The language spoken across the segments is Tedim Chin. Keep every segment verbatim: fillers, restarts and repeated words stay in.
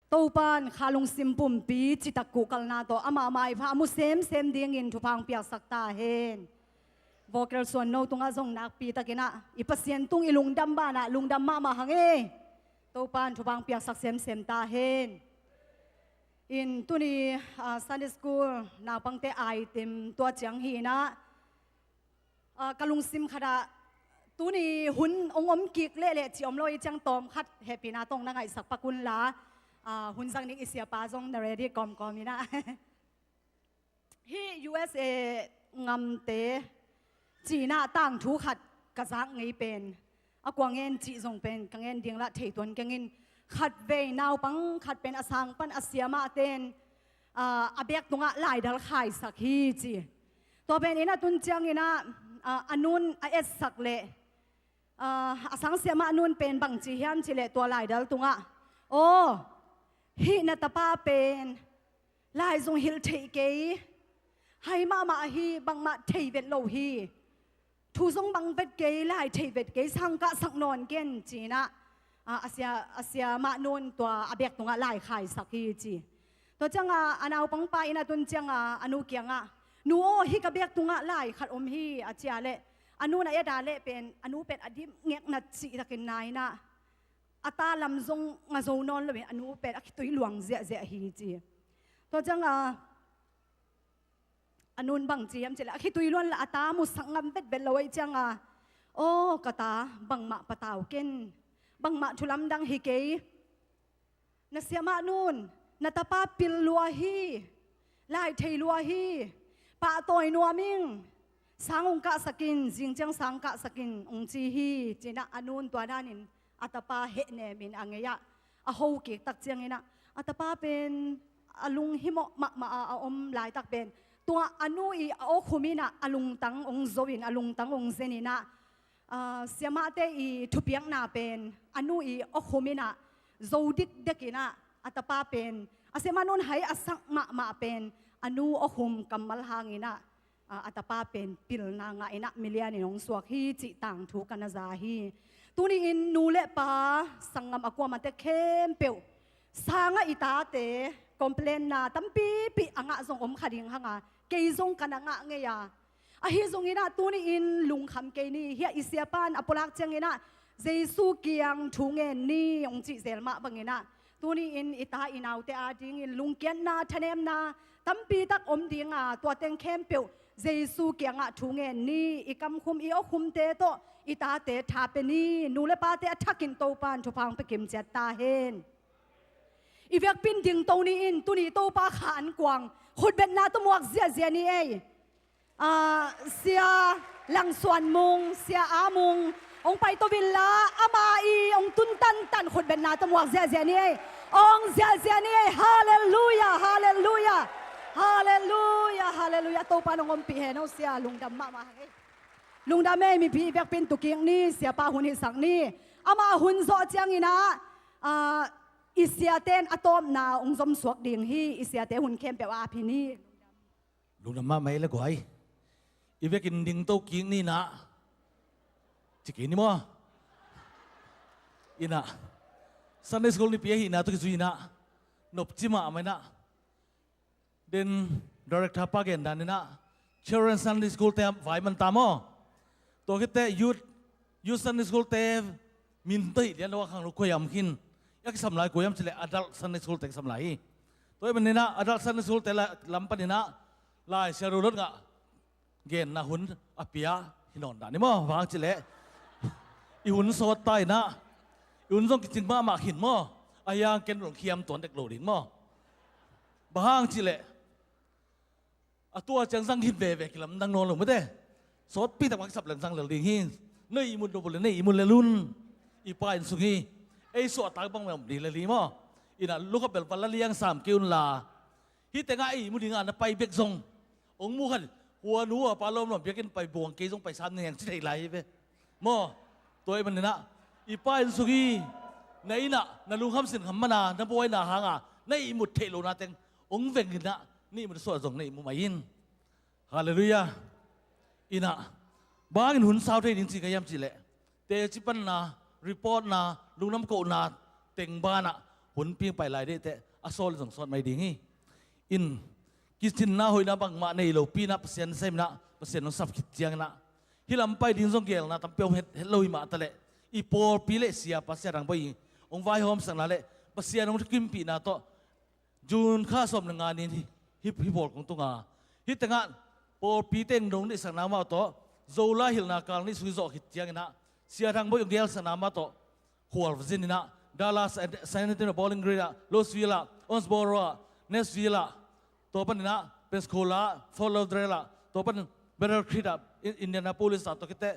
Topan kha lungsim pumpi citak kuhkalna tawh amah maipha a mu semsem dingin thupha hong piaksak ta hen. Vocal suan no tungah zong nakpi takinah i Pasian tung i lungdam banah lungdam mahmah hang e. Topan thupha hong piaksak semsem ta hen. In tuni, ah, Sunday School naupangte item tua ciang hi inah, ah, ka lungsim khatah tuni hun hong om kik lehleh ci om lo i ciang tawm khat hehpihna tawh na ngaihsak pak unla, ah, hun zang ding i siapa zong na ready kawmkawm inah. Hih U S A ngamte cinah tangthu khat ka zak ngei pen a kua ngen cih zong pen ka ngen ding lah thei tuan keng in, khatvei naupang khat pen a sang pan a siamahte in, ah, a bek tungah laidal khaisak hi ci. Tua pen inah tun cianginah, ah, a nun a etsak leh, ah, a sang siamah nun pen bangci hiam cih leh tua laidal tungah, aw, hih na tapa pen lai zong hilh theih kei, hai mahmah hi, bangmah thei vet lo hi, thu zong bang vet kei, lai thei vet kei, sang kahsak nawn ken cinah, ah, a sia, a siamah nun tua a bek tungah lai khaisak hi ci. Tua ciangah a naupangpa inah tun ciangah a nu kiangah, nu aw, hih ka bek tungah lai khat om hi a cia leh, a nun a et a leh pen a nu pen a dim ngeknat cihtakin na inah a ta lam zong nga zo nawn loin a nu pen a khitui luang ziahziah hi ci. Tua ciangah a nun bangci hiam cih leh a khitui luan lah a ta musak ngam vetvet lo ahih ciangah, aw ka ta, bangmah patau ken, bangmah thulamdang hi kei. Na siamah nun, na tapa pil lua hi, lai thei lua hi, pahtawi nuam ing, sang hong kahsak in, zing ciang sang kahsak in hong ci hi cinah a nun tua danin a tapa hehnem in a ngei ah a ho kik tak cianginah a tapa pen a lunghimawh mahmah a a om laitak pen tua a nu i a awkhum inah a lungtang hong zo in a lungtang hong zen inah, ah, siamahte i thupiakna pen a nu i awkhum inah zo dikdek inah a tapa pen a siamah nun hai a sak mahmah pen a nu awkhum kammal hanginah, ah, a tapa pen pilna ngah inah milianin hong suak hi cih tangthu ka na za hi. Tuni-in nu le pa, sanggam a kuamate khempeuh sangah i tate complain-na tampipih a ngah zong om kha ding hanga kei zong ka na ngah ngei a, ahi zonginah tuni-in lungkham kei ni. Hiah i siapan a pulak cianginah Jesu kiang thu ngen ni hong cih zel mah banginah tuni-in i ta i naute adingin lungkiatna, thanemna tampitak om dinga tua teng khempeuh Jesu kiangah thu ngen ni. I kamkhum i awkhumte tawh i tate tha pe ni. Nu le pate a thakin Topan thupha hong pia kimciat ta hen. I vekpi-in dingto ni in, tuni Topa kha an kuang khutbetna tawh muak ziahziah ni ei. Ah, Sia Langsuan Mung, Sia A Mung hong paito inla, ama i hong tun tantan khutbetna tawh muak ziahziah ni ei. Hong ziahziah ni ei. Halleluiah, halleluiah, halleluiah, halleluiah. Topa nong ompih hen aw Sia, lungdam mahmah hang ei. Lungdam ei, mipi i vekpi-in tukik ni, siapa hun hisak ni. Ama hun zawh cianginah, ah, i siate in a tawpna hong zomsuak ding hi. I siate hun khempeuh a ap hi ni. Lungdam mahmah ei le guai. I vekin dingto kik ni inah ci kei ni maw? Inah Sunday School nipi ahihna tawh kizui inah nopci mahmah inah, den director pa gen dan inah Children Sunday School te vai man ta maw? Tua khitteh Youth, Youth Sunday School te min tawh hih lian lo a khang lo kua hiam khin. A kisam lai kua hiam cih leh Adult Sunday School te kisam lai hi. Tua ahih maninah Adult Sunday School te la-, lam paninah Lai Siangtho Lotngah genna hun a pia hi nawn dah ni maw? Bang hang cih leh i hun sawt ta inah i hun zong kicing mahmah khin maw? Ahi hang ken lungkhiam tuan dek lo ding maw? Bang hang cih leh a tua ciang zang khin veve kilamdang nawn lo mate. Sawtpi tak bang kisap leng zang lel ding hi. Na ihmut nop uh leh na ihmut lel un. I Pa inn sung hi. Ei suahtak bang mah om ding lel hi maw? Inah lukap bel va la liang sam kei unla, hih tengah ei ihmut dingah na pai bek zong hong mu khan, hua nu hua pa lawmlawm biakinn pai buang kei zong pai sam ning heng ci thei lai hi ve. Maw? Tua ahih maninah i Pa inn sung hi. Na innah na lungkham sinkham mana na buaina hanga na ihmut theih lohna teng hong veng inah na ihmut suah zong na ihmu mai in. Halleluiah. Inah bangin hun sau thei ding ci ka hiam cih leh teci panna, reportna, lungdam kohna teng banah punping pai lai dih teh a sawt le zong sawt mai ding hi. In kicinna hoihna bangmah nei lopi inah Pasian sem inah Pasian hong sap khit ciang inah hih lam pai ding zong gelna tampi om het, het lo hi mah taleh i pawlpi le siapa Sia Thang Bawi hong vaihawmsakna le Pasian hong thukimpihna tawh June kha sawm le nga ni-in hih, hih, hih bawl kong tung a, hih tengah pawlpi teng dong deihsakna amau tawh Zolai hilhna kal nih sung i zawh khit ciang inah Sia Thang Bawi hong gelsakna amau tawh khual va zin inah Dallas, San Antonio, Bowling Green ah, Louisville ah, Owensboro ah, Nashville ah, tua pan inah Pensacola, Fort Lauderdale ah, tua pan Battle Creek ah, Indianapolis ah, tua khit teh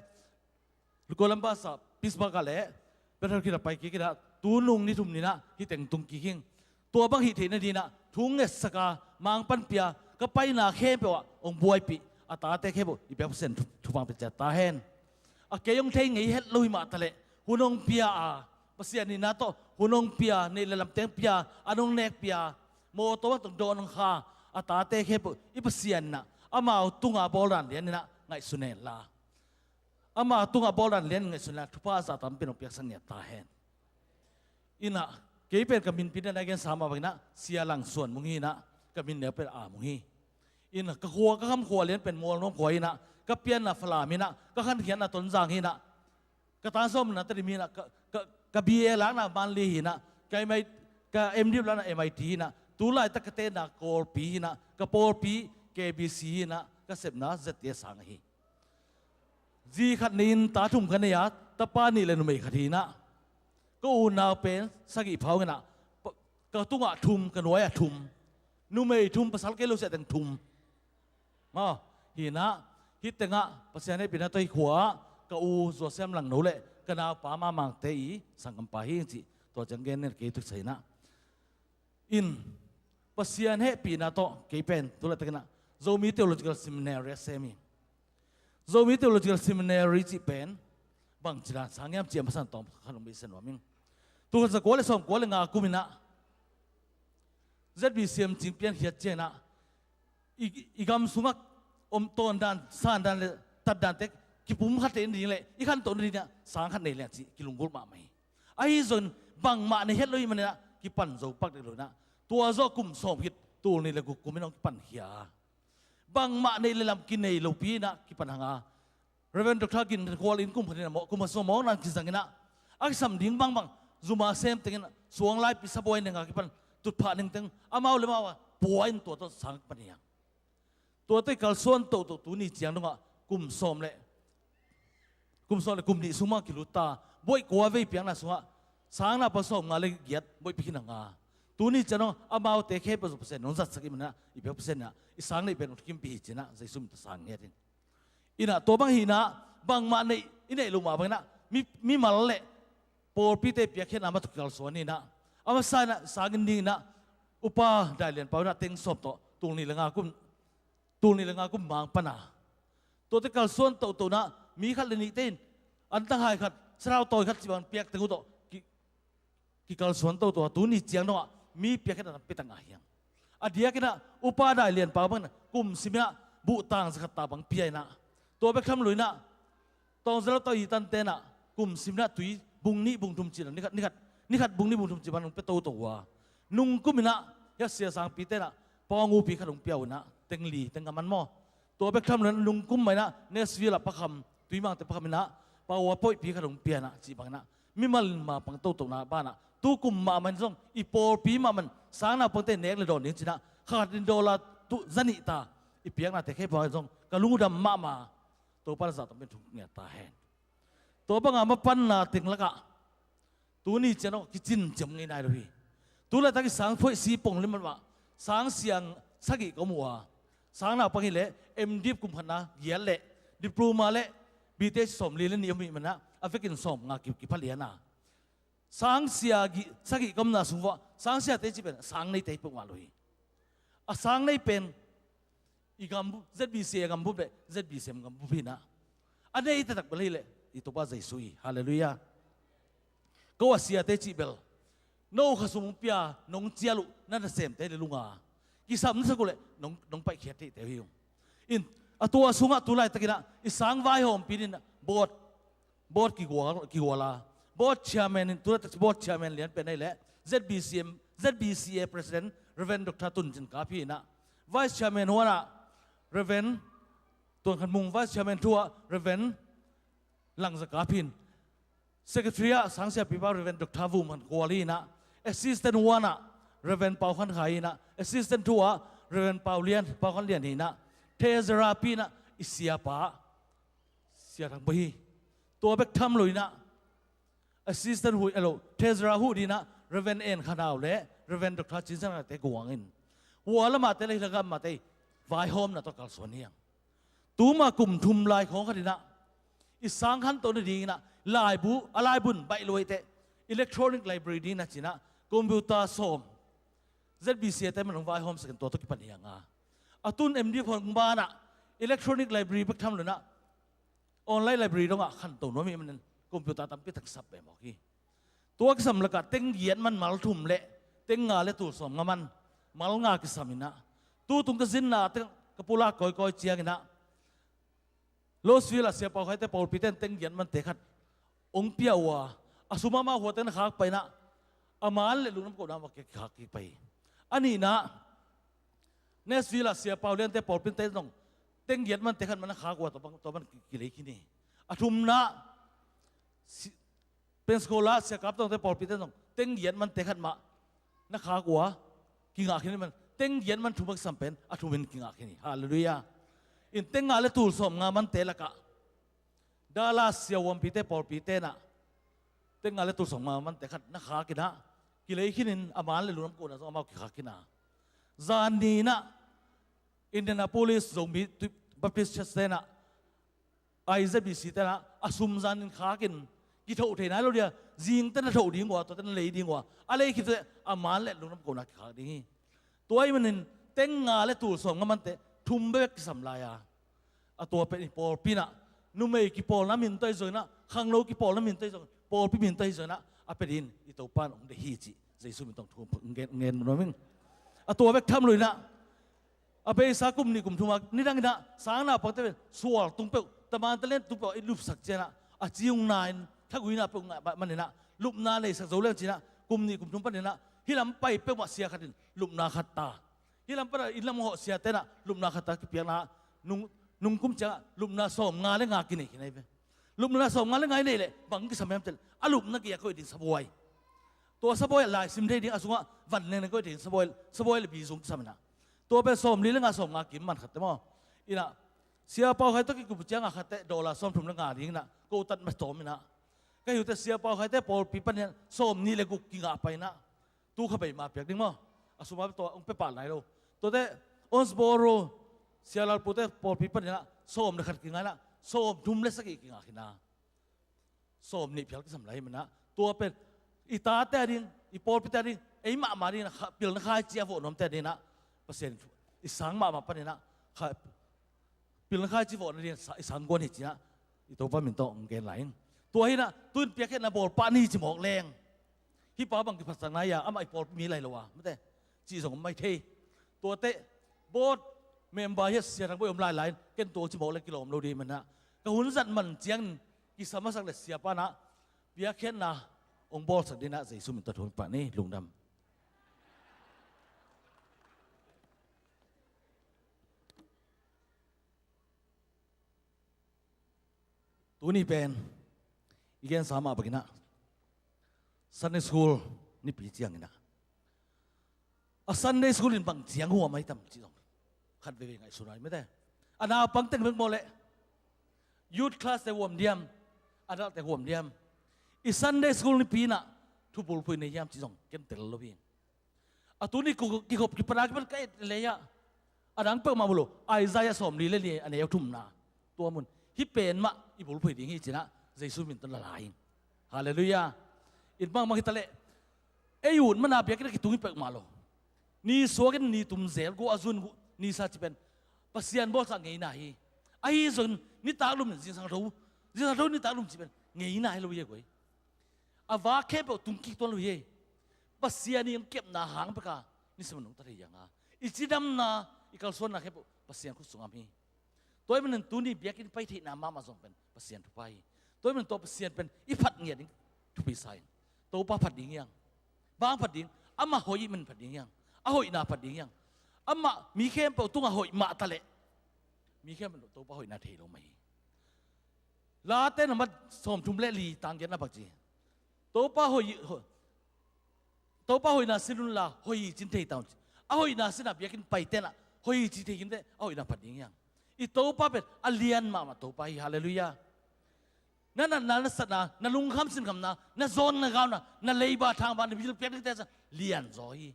Columbus ah, Pittsburgh ah le Battle Creek ah pai kik inah tu nung ni thum ni inah hih teng tung kik hing. Tua bang hih theihna ding inah thu ngetsak a, mangpan pia, ka paina khempeuh ah hong buaipih a tate khempeuh i biak Pasian thu, thupha pia ciat ta hen. A kei hong thei ngei het lo hi mah taleh hun hong pia a, Pasian itna tawh hun hong pia, neih le lam teng pia, an hong nek pia, mawtaw bang tawh dawn hong kha a tate khempeuh i Pasian inah amau tunga bawl dan lian inah ngaihsun hen la, amau tungah bawl dan lian ngaihsun inah thupha zah tampi hong piaksak ngiat ta hen. Inah kei pen ka minpi dan a gensa mah bang inah Sia Lang Suan Mung hi inah ka min neu pen A Mung hi. Inah ka khua, ka kham khua lian pen Mualnuam khua hi inah ka pianna Falam hi inah ka khankhiatna Tonzang hi inah ka tan sawmna Tedim hi inah ka, ka, ka B A lakna Manli hi inah ka M I, ka M.Div lakna M I T hi inah tu laitak ka tenna Kawlpi hi inah ka pawlpi K B C hi inah ka sepna Z T A sang ahi. Zi khat nei-in ta thum ka nei a, tapa nih le numei khat hi inah ka unau pen sagih pha hong inah ka tungah thum, ka nuai-ah thum, numei thum, pasal kei lo siah teng thum. Maw, hi inah hih tengah Pasian hehpihna tawh hih khua-ah ka u Zuasiam Langno le ka naupa Mamangte i sanggampa hi cih tua ciang gen nen kei tuksa inah. In Pasian hehpihna tawh kei pen tu laitak inah Zomi Theological Seminary a sem hi. Zomi Theological Seminary cih pen bangci dan sang hiam cih a masa-in tawm khat hong beisa nuam ing. Tul khat za kua le sawm kua le nga kum inah Z B C M cing piankhiat ciang inah i, i gam sungah om tawndan, sandan le tatdante kipumkhat theih nading le i khantoh nading inah sang khat nei leng cih kilunggulh mahmah hi. Ahi zongin bangmah nei het lo hi maninah kipan zo pak dek lo inah tua zawh kum sawm khit tul nih le guk kum in hong kipankhia a, bangmah neih le lam kinei lopi inah kipan hang a, Reverend Doctor Gin Khual in kum khat inah mawh, kum khat sung mawh nang kizang inah a kisam ding bangbang zuma sem teng inah suang laipi sabuai neng a kipan tutphah neng teng amau le amau a pua in tua tawh sang kipan hi hang. Tua tawh i kalsuan tohtoh tuni ciang dongah kum sawm le kum sawm le kum nih sung mah kilut ta, buaih kua vei piakna sungah sang naupang sawmnga le giat buaihpi khin hang a, tuni ciang dong amaute khempeuh zong Pasian in hong zatsak i maninah i biak Pasian inah i sang neih pen hong thukimpih hi ci inah Jesu min tawh sang ngiat in. Inah tua bang hi inah bangmah neih i neih loh mah bang inah mi, mimal le pawlpite piakkhiatna mah tawh kikalsuan hi inah a masa inah sang in ding inah Upa Dai Lian Pau inah teng sawm tawh tul nih le nga kum, tul nih le nga kum mang pan a, tuate kalsuan tohtoh inah mi khat le nihte in antang hai khat, sathau tawi khat cih bang piak teng uh tawh ki, kikalsuan tohtoh a, tuni ciang dongah mi piakkhiatna tampi tak ngah hi hang. A diak inah Upa Dai Lian Pau bang inah kum sim inah buhtang za khat ta bang pia inah tua bek tham lo inah Tawng Za Lo Tawh i tante inah kum sim inah tui bung nih bung thum cih inah ni khat, ni khat, ni khat bung nih bung thum cih bang hong pia toto uh a, nung kum inah hih a sia sangpite inah pawng upi khat hong pia uh inah teng li teng a man maw. Tua bek tham lo inah nung kum mah inah Nashville ah pakham, tuimangte pakham inah pau a pawihpi khat hong pia inah cih bang inah mimal in mapang totohna banah tu kum mahmah in zong i pawlpi mahmah in sang naupangte nek le dawn ding ci inah khat in dollar tu za nih ta i piaknate khempeuh ah zong ka lungdam mahmah. Topa in a zah tampi in thuk ngiat ta hen. Tua banga mapanna teng lakah tuni ciang dong kicin ciam ngei nai lo hi. Tu laitak i sang phoih si pong lim mah sang sia sagih ka om uh a, sang naupang hi leh M.Div kum khatna giat le diploma le B.Th sawmli le nih om hi maninah a vekin sawmnga ki, kipha lian a, sang sia gih, sagih ka omna sung vuah sang siate cih pen a sang neite hi peuhmah lo hi. A sang nei pen i gambup, Z B C A gambup le Z B C M gambup hi inah a nei taktak bel hi leh i Topa Jesu hi. Halleluiah. Ko a siate cih bel no khasum hong pia nong cial uh na nasemte le lunga kisam na sak uh leh nong, nong paihkhiat theihte uh hi ung. In a tua sungah tu laitak inah i sang vaihawmpi in board, board kigual, kigual a, board chairman in tu laitak board chairman lian pen ahi leh Z B C M, Z B C A President Reverend Doctor Tun Cin Kap hi inah, Vice Chairman huanah Reverend Tuan Khan Mung, Vice Chairman thuah Reverend Lang Za Kap hi in, Secretary ah sang siapipa Reverend Doctor Vum Khan Kual hi inah, Assistant huanah Reverend Pau Khan Khai hi inah, Assistant thuah Reverend Pau Lian, Pau Khan Lian hi inah, Treasurer pi inah i siapa Sia Thang Bawi hi. Tua bek tham lo inah, Assistant huh, elo, Treasurer huh dinah Reverend En Khan Hau le Reverend Doctor Cin San Khan te guang in, hua lamahte le hi lamahte vaihawmna tawh kalsuan hi hang. Tuma kum thum lai khawng khat inah i sang khantoh nading inah laibu, a laibun baih lo ahih teh electronic library ding inah ci inah computer sawm, Z B C A te man hong vaihawm sak in tua tawh kipan hi hang a. A tun M D F hong banah electronic library bek tham lo inah online library dongah khanto nuam hi manin computer tampi tak sap be mawk hi. Tua kisam lakah teng giat man mal thum le teng nga le tul sawm nga man mal nga kisam inah, tu tung ka zinna te ka pulak kawikawi ciang inah, Louisville ah Sia Pau Khai te pawlpi ten teng giat man te khat hong pia uh a, a sum amau hua teng na khak pai inah a man le lungdam kohna mah kikhak kik pai hi. A nihna, Nashville ah Sia Pau Lian te pawlpi ten zong teng giat man te khat mah na khak uh a, tua bang, tua bang ki, kilei khin hi. A thumna, si, Pensacola Sia Kap Tawng te pawlpi ten zong teng giat man te khat mah na khak uh a, kingah khin hi man, teng giat man thum a kisam pen a thum in kingah khin hi. Halleluiah. In teng nga le tul sawm nga man te lakah Dallas Sia Huampi te pawlpi tenah teng nga le tul sawm nga man te khat na khak inah kilei khin in a man le lungdam kohna zong amau kikhak khin a. Zan ni inah Indianapolis Zomi Baptist Church tenah, I Z B C tenah a sum zan in khak in, kithoh thei nai lo dia, zing te na thoh ding uh a, tua te na lei ding uh a, a lei khit teh a man le lungdam kohna kikhak ding hi. Tua ahih manin teng nga le tul sawm nga man te thum bek kisam lai a, a tua pen i pawlpi inah numei kipawlna min tawh hi zong inah, khangno kipawlna min tawh hi zong, pawlpi min tawh hi zong inah a pia dingin i Topa in hong deih hi cih Jesu min tawh thu ngen, ngen nuam ing. A tua bek tham lo inah a beisa kum nih kum thum a nidang inah sang naupangte pen sual tung peuh, taman talent tung peuh i lupsak ciang inah a ci hong na in thaguina peuh ngah man inah lupna neisak zo leng ci inah kum nih kum thum pan inah hih lam pai peuhmah sia khat in lupna khat ta. Hih lam pan a inn lam hawh siate inah lupna khat ta kipiakna nung, nung kum ciangah lupna sawm nga le nga kinei khin ahi ve. Lupna sawm nga le nga i neih leh bang kisam hiam cih leh a lupna gei a koih ding sabuai. Tua sabuai ah laisim thei ding, a sungah van neng neng koih ding sabuai, sabuai le bi zung kisam inah. Tua pen sawm li le nga sawm nga kim man khat te maw. Inah Sia Pau Khai tawh kikup ciangah khat te dollar sawm thum le nga ding inah ko tat ma tawm inah. Ka hi uh teh Sia Pau Khai te pawlpi pan inah sawm nih le guk kingah pai inah. Tu kha bei mah piak ding maw. A sum a tua hong pia pah nai lo. Tuate Owensboro Sia Lal Pu te pawlpi pan inah sawm le khat kingah inah sawm thum le sagih kingah khin a. Sawm nih phial kisam lai hi man inah tua pen i tate a ding, i pawlpite a ding, ei mahmah a ding inah kha, pilna khaici a vawh nuamte a ding inah Pasian i sang mahmah pan inah kha, pilna khaici vawhna ding inah sa, i sang guan hi ci inah i Topa min tawh hong gen lai ing. Tua hi inah tu-in piakkhiatna bawl pah ni ci mawk leng hih pa bang kiphatsakna hi a, amah i pawlpi mi lai lo a, mate, cih zong om mai thei. Tuate board member hi a Sia Thang Bawi om lai lai in ken tua ci mawk leng kilawm lo ding hi man inah ka hun zat man ciangin kisam a sak le siapa inah piakkhiatna hong bawlsak ding inah Jesu min tawh thu hong pia ni. Lungdam. Tuni pen i gensa mah bangin ah Sunday School nipi ciangin ah a Sunday School in bang ciang huam ahi tam cih zong khat veve ngaihsun ahi mate. A naupang teng bek maw leh, youth class te huam diam, adult te huam diam, i Sunday School nipi in ah thubulphuh nei hiam cih zong ken tel lo hi. A tuni kikhop kipan a kipan ka et lei ah a dang peuhmah mu lo, Isaiah sawmli le li a neu thumna, tua mun hih pen mah i bulphuh ding hi ci-in ah Jesu min tawh la lai ing. Halleluiah. In bangmah hi ta leh ei ut mana biakinn ah kitung hi peuhmah lo. Ni suak in ni tum zel, gua a zun nisa cih pen Pasian bawlsa ngeina hi. Ahi zongin nitak lum in zingsang tho, zingsang tho nitak lum cih pen ngeina hi lo hi a guai. A vak khempeuh tung kik tuan lo hi. Pasian i hong kepna hang bek a nisim a nungta thei hi hang a, i cidamna, i kalsuanna khempeuh Pasian khut sung a om hi. Tua ahih manin tuni biakinn pai theihna mahmah zong pen Pasian thupha hi. Tua ahih manin tua Pasian pen i phat ngiat ding thupi sa in. Topa phat ding hi hang. Bang phat ding? Amah hoih man phat ding hiang. A hoihna phat ding hiang. Amah mi khempeuh tungah hoih mah taleh mi khempeuh Topa hoihna thei lo mah hi. Late nambat sawmthum le li tang giatna bang ci? Topa hoih, hoih, Topa hoihna sin unla hoih hi cin thei ta un ci. A hoihna sinah biakinn paite nah hoih hi ci thei khin teh a hoihna phat ding hiang. I Topa pen a lian mahmah Topa hi. Halleluiah. Na natna, na satna, na lungkham sinkhamna, na zawn na gauna, na leiba thangba, na bilpiak dingte sa lianzaw hi.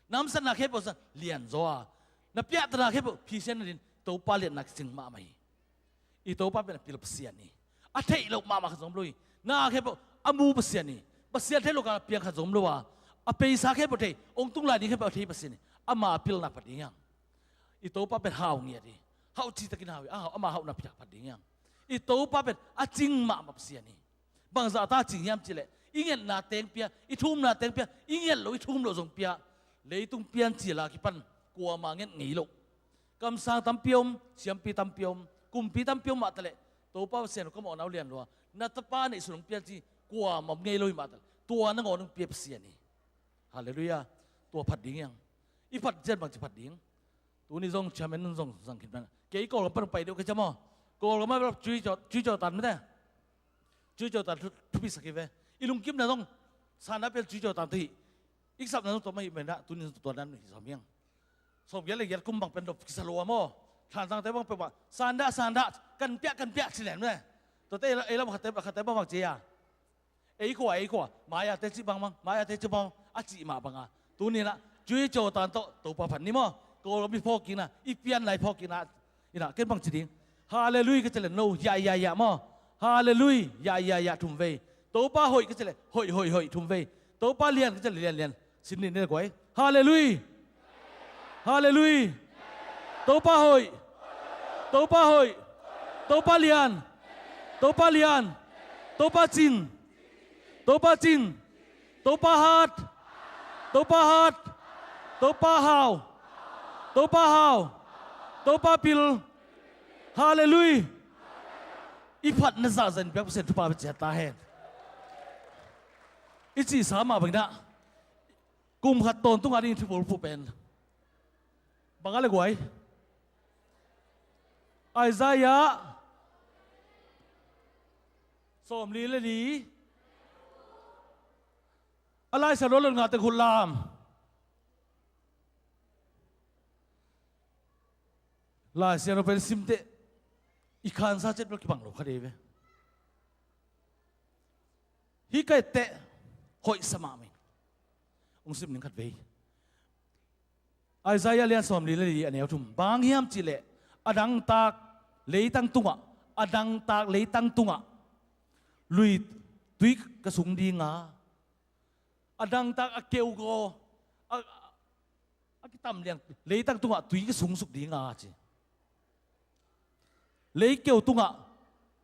Na hamsatna khempeuh sa lianzaw a, na piahtana khempeuh phisian nadin Topa liatna kicing mahmah hi. I Topa pen a pil Pasian hi. A theih loh mahmah khat zong om lo hi. Na khempeuh a mu Pasian hi. Pasian theih loh kal piang khat zong om lo a, a peisa khempeuh thei, hong tung lai ding khempeuh a thei Pasian hi. Ama a pilna phat ding hiang. I Topa pen hau ngiat hi. Hauh citakin hau hi. A hau, ama hauhna phat ding hiang. I Topa pen a cing mahmah Pasian hi. Bangzah ta cing hiam cihleh, i ngetna teng pia, i thumna teng pia, i nget loh i thum loh zong pia, leitung piancil a kipan kuama nget ngei loh. Kamsang tampi om, siampi tampi om, kumpi tampi om mah taleh, Topa Pasian aw, ka mawhna uh lian lua, na tapa neihsun hong pia ci, kuama om ngei lo hi mah taleh, tua nangawn hong pia Pasian hi. Halleluiah. Tua phat ding hiang. I phat ciang bangci phat ding? Tuni zong chairman nun zong zang khin pen. Kei Kawlgam pan pai deuh ka ciam aw. Kawlgam ah cui caw, cui caw tan mate. Cui caw tan thu, thupi sak hi ve. I lungkimna zong sandah pel cui caw tan thu hi. I kisapna zong tua mah hi mena, tuni zong tua dan hi sawm hiang. Sawm giat le giat kum bang pen dop kisa lua maw. Thantangte bang pen mah sandah, sandah, kan piah, kan piah ci len mate. Tuate ei lam, ei lam khatte, khatte bang bang ci a. Ei khua, ei khua, mai-ate cih bangbang, mai-ate cih bangbang, a cih mah banga. Tuninah, cui caw tan tawh, Topa phat ni maw, Kawlgam i phawkkikna, i pianna i phawkkikna, inah, ken bang ci ding. Halleluiah ka cih leh, no, yah, yah, yah maw. Halleluiah, yah, yah, yah, thum vei. Topa hoih ka cih leh, hoih, hoih, hoih, thum vei. Topa lian ka cih leh, lian, lian. Sin nih ni le guai. Halleluiah. Halleluiah. Topa hoih. Topa hoih. Topa lian. Topa lian. Topa cing. Topa cing. Topa hat. Topa hat. Topa hau. Topa hau. Topa pil. Halleluiah. I phatna zahzah in biak Pasian thupha pia ciat ta hen. I cihsa mah bangin ah, kum khat tawntung a ding i thupulphuh pen bang a le guai? Isaiah sawmli le li. A Lai Siangtho lot ngah teng khut lam. Lai Siangtho pen simteh i khansa ciat bel kibang lo kha dei ve. Hih ka etteh hoihsa mahmah in hong sim ning khat vei. Isaiah lian sawmli le li a neu thum. Bang hiam cihleh, a dangtak leitang tungah, a dangtak leitang tungah lui tui ka sung dinga, a dangtak a keugaw, a, a kitam liang leitang tungah tui ka sungsuk dinga ci. Leikeu tungah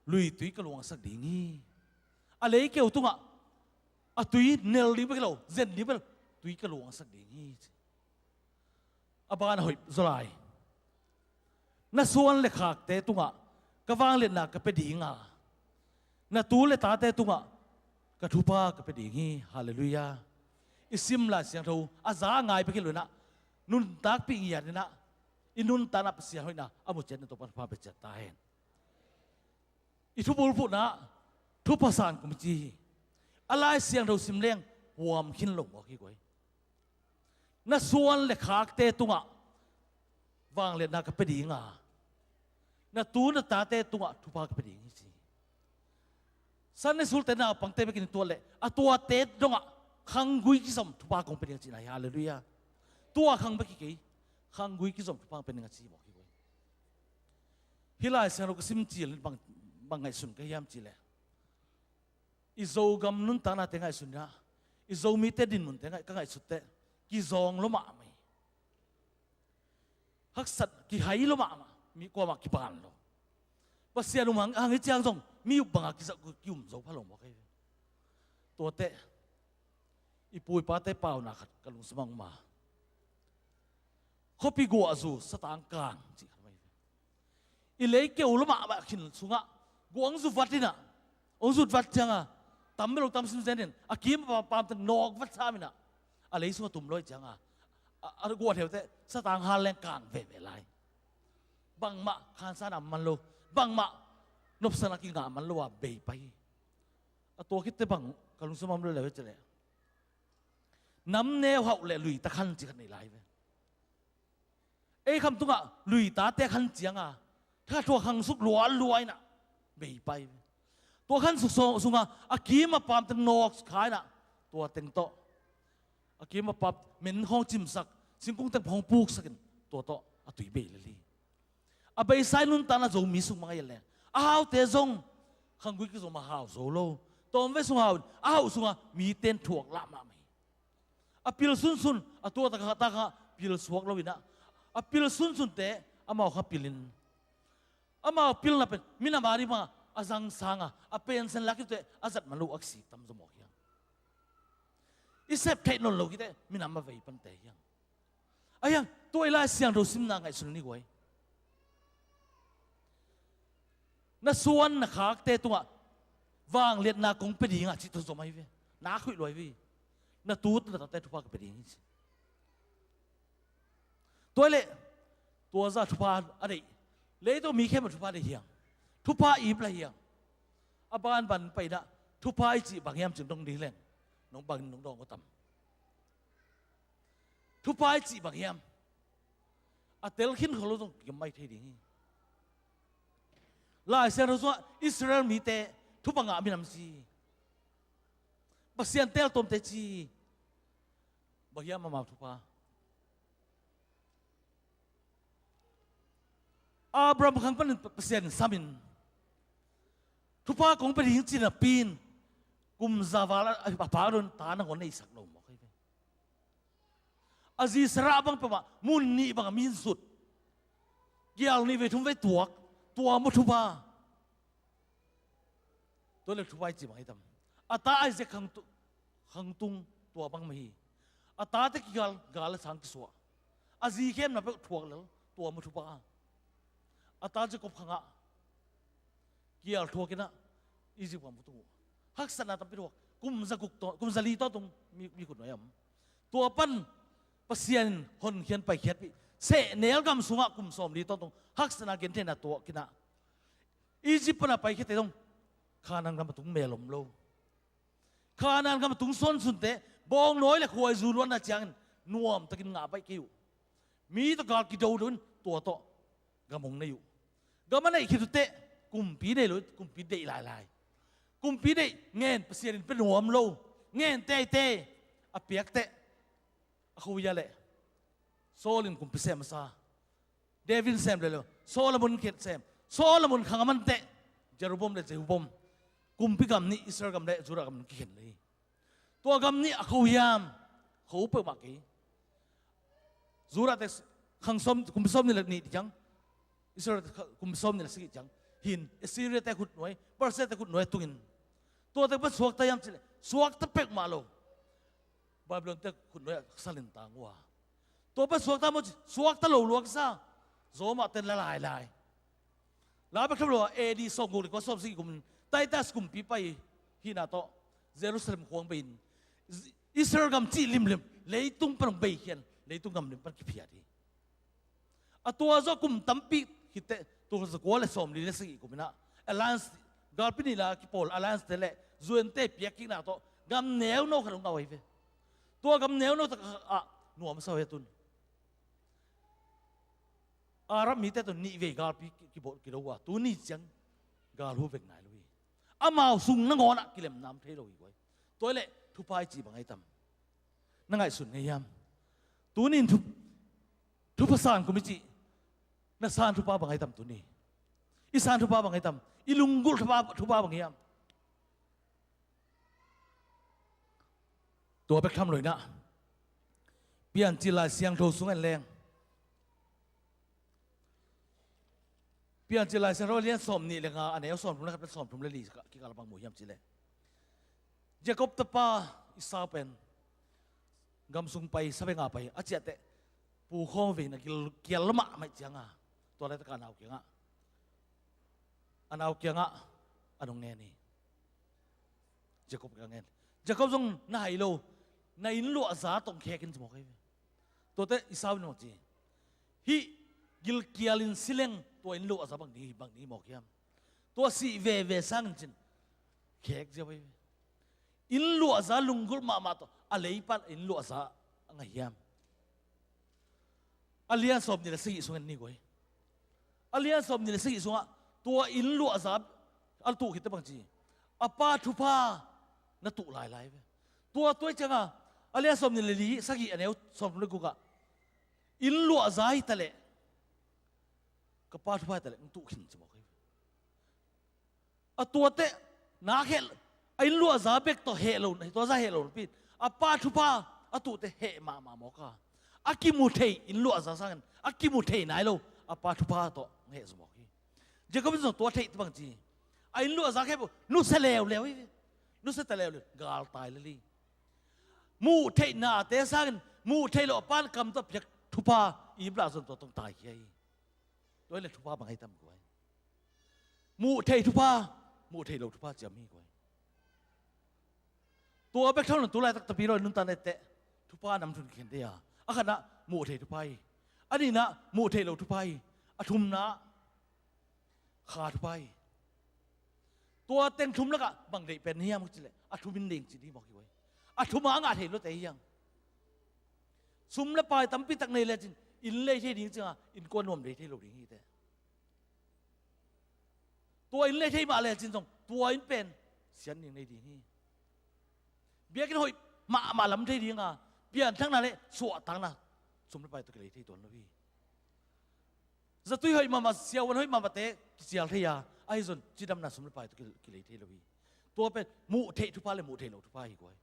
lui tui ka luangsak ding hi. A leikeu tungah a tui nel ding bek hi lo, zen ding bek hi lo, tui ka luangsak ding hi ci. A ban a hoih zaw lai. Na suan le khakte tungah ka vangliatna ka pia dinga, na tu le tate tungah ka thupha ka pia ding hi. Halleluiah. I sim Lai Siangtho a za a ngai bek hi lo inah, nuntakpih ngiat inah, i nuntakna Pasian hoihna a mu ciat in Topa thupha pia ciat ta hen. I thupulphuhna thupha san kum ci hi. A Lai Siangtho sim leng huam khin lo mawk hi guai. Na suan le khakte tungah vangliatna ka pia dinga, na tu na tate tungah thupha ka pia ding hi ci. Sunday school te naupangte bekin tuat leh a tuate dongah khanggui kizom thupha kong pia ding a cihna hi. Halleluiah. Tua khang bek hi kei, khanggui kizom thupha kong pia ding a ci mawk hi guai. Hih Lai Siangtho ka sim cil bang, bang ngaihsun ka hiam cihleh, i Zogam nuntaknate ngaihsun inah, i Zomite dinmunte ngai-, ka ngaihsutteh kizawng lua mahmah hi. Haksat, kihai lua mahmah, mi kuamah kipan lo. Pasian um hang, hang hi ciang zong mi up banga kiza-, ki-um zo pha lo mawk hi. Tuateh i pu i pate pauna khat ka lungsim ah hong ma. Khuapi guahzu satang kang cih khat mai. I leikeu lua mahmah khin sungah guang zu vat inah, hong zut vat cianga tam bel lo tam simzen in a kim a pamte nawk vat sam inah, A lei sungah tum lo ahih cianga, a, a guatheute satang hal leng kang veve lai. Bangmah khansa na man lo, bangmah nopsakna kingah man lo a bei pai hi. A tua khitte bang ka lungsim a om lo leu hi cileh, nam neu hauh le luita khan ci khat nei lai ve. Ei kham tungah luitate khan cianga, thakhat thuak khangsuk lualua inah bei pai ve. Tua khansuk so-, sunga a kim a pamte nawk kha inah, tua teng tawh a kim a pam men khawng cimsak, singkung teng khawng puksakin, tua tawh a tui bei lel hi. A beisa-in nuntakna Zomi sung bang a hi leh, a haute zong khanggui kizom a hau zo lo. Tawmvei sung hau in, a hauh sunga mite in thuak lah mahmah hi. A pil sunsun, a tua takah, takah pil suak lo inah, a pil sunsunte amau kha pilin, amau pilna pen minam a ding banga a zangsanga, a pensen lak khit teh a zat man lo a kisik tam zaw mawk hi hang. I sep theih nawn lo khit teh minam a vei pante hi hang. Ahi hang, tua i Lai Siangtho simna ngaihsun ni guai. Na suan na khakte tungah vangliatna kong pia ding a cih tawh zom ahi ve. Na khuih luai ve. Na tute na tate thupha ka pia ding hi ci. Tua leh, tua zah thupha a deih, leitung mi khempeuh thupha deih hi hang. Thupha ip lah hi hang. A banban pai inah, thupha i cih bang hiam cih dong ding leng, nong bangin nong dawng uh tam? Thupha i cih bang hiam? A tel khin kho lo zong kiam mai thei ding hi. Lai Siangtho sungah Israel mite thupha ngah minam ci hi. Pasian teltuamte ci hi. Bang hiam amau thupha? Abraham khang panin Pasian in samin, thupha kong pia ding ci napi-in, kum za val a, a, a pha dong ta nangawn neisak lo mawk ahi ve. A zi Sarah bang peuhmah mun nih bangah mi in sut. Kial nih vei thum vei tuak, tua maw thupha? Tua leh thupha i cih bang hi tam? A ta Isaac khang tu-, khang tung, tua bang mah hi. A tate kigal, gal le sang kisuah. A zi khemna peuh thuak lel, tua maw thupha? A ta Jacob khangah kial thuak inah Egypt gam tung uh. Haksatna tampi thuak. Kum za guk taw-, kum za li tawntung mi, mi khut nuai a om. Tua pan Pasian in honkhian paikhiatpih, sehnel gam sungah kum sawmli tawntung haksatna gentheihna tuak inah, Egypt pana paikhiate zong Khanaan gam a tung mel om lo. Khanaan gam a tung sunsunte bawngnawi le khuaizu luatna ciangin nuamtakin ngah baih kei uh. Mi tawh gal kidodo in tua tawh gam hong nei uh. Gam a neih khit uh teh kumpi nei lo, kumpi deih lailai. Kumpi deih ngen Pasian in pia nuam lo. Ngen teitei a piak teh a khuia leh Saul in kumpi sem a sa. David in sem leh lo, Solomon in khen sem. Solomon khang a man teh Jeroboam le Rehoboam kumpi gam nih Israel gam le Judah gam in kikhen lei. Tua gam nih a kho hiam? Kho peuhmah kei. Judah te khang sawm, kumpi sawm nih le nih ciang, Israel te kha-, kumpi sawm nih le sagih ciang hin Assyria te khut nuai, Persia te khut nuai tungin, tua te pan suakta hiam cih leh suakta peuhmah lo. Babylon te khut nuai ah salin tang uh a. Tua pan suakta maw ci, suakta lo lua kisa. Zawmah ten la lailai. La bek tham lo a, A D sawmguk le kua sawmsagih kum in Titus kumpipa i hihna tawh Jerusalem khuang bei-in Israel gam cih limlim leitung pan hong beikhian, leitung gam lim pan kiphiat hi. A tua zawh kum tampi khit teh, tul khat za kua le sawmli le sagih kum inah alliance, galpi nih la kipawl alliance te le U N te piakkikna tawh gam neuno khat hong ngah uh hi ve. Tua gam neuno takah nuam a sa uh hi a tun. Arab mite tawh nih vei galpi ki, kibawl kido uh a, tuni ciang gal hu vek nai lo hi. Amau sung nangawnah kilemna om thei lo hi guai. Tua hi leh thupha i cih bang ahi tam? Na ngaihsun ngei hiam? Tuni in thu, thupha san kum i cih, na san thupha bang ahi tam tuni? I san thupha bang ahi tam? I lunggulh thupha, thupha bang hiam? Tua bek tham lo inah, Piancil Lai Siangtho sung en leng, Piancil Lai Siangtho a lian sawmnih le nga, a neu sawmthum le khat pan sawmthum le li kikal bang mu hiam cih leh, Jacob tapa Esau pen gam sung pai, sabenga pai a ciah teh, pu khawng veina gil kial lo mahmah cianga, tua laitakah a nau kiangah, a nau kiangah a nong ngen hi. Jacob kiangah ngen. Jacob zong na hai lo, Na inn luahza tawh khek in ci mawk hi ve. Tuate i sau in mawk ci. Hih gilkial in si leng tua inn luahza bang ding, bang ding mawk hiam? Tua sih veve sangin cin khek ziau hi ve. Inn luahza lunggulh mahmah tawh a leipa in inn luahza a ngah hiam? A lian sawmnih le sagih sungah ni guai. A lian sawmnih le sagih sungah tua inn luahza a tuh khit teh bang ci. A pa thupha na tuh lailai ve. Tua tua ciangah a lian sawmnih le li sagih a neu sawmthum le gukah inn luahza hi taleh ka pa thupha hi taleh ng tuh khin ci mawk hi ve. A tuate nak heh, a inn luahza bek tawh heh lo, tuaza heh lo napi in a pa thupha a tuhte heh mahmah mawk a, a kimu thei inn luahza sangin a kimu thei nai lo a pa thupha tawh heh zaw mawk hi. Jacob in zong tua theih teh bang ci. A inn luahza khempeuh nusia leuleu hi. Nusia ta leuleu, galtai lel hi. Muh theih nate sangin muh theih loh a pan kam tawh piak thupha i iplah zong tua tawh taikhia hi. Tua hi leh thupha bang hi tam guai. Muh theih thupha, muh theih loh thupha ciam hi guai. Tua bek thawn tu laitak tapi lo nuntak na etteh thupha nam thum khen dei a. A khatna muh theih thupha hi. A nihna muh theih loh thupha hi. A thumna kha thupha hi. Tua teng thum lakah bang deih pen hiam ci leh a thum in ding ci ding mawk hi guai. A thum a ngah thei lote hiang. Sum le pai tampi tak nei lecin inn lei thei ding cianga innkuan nuam lei thei lo ding hi teh. Tua inn lei thei mah lecin zong tua inn pen siat ning nei ding hi. Biakinn hoih mahmah lam thei dinga pianthakna le suahtakna sum le pai tawh kilei thei tuan lo hi. Zatui hoih mahmah, siavuan hoih mahmahte kicial thei a, ahi zong cidamna sum le pai tawh ki, kilei thei lo hi. Tua pen muh theih thupha le muh theih loh thupha hi guai.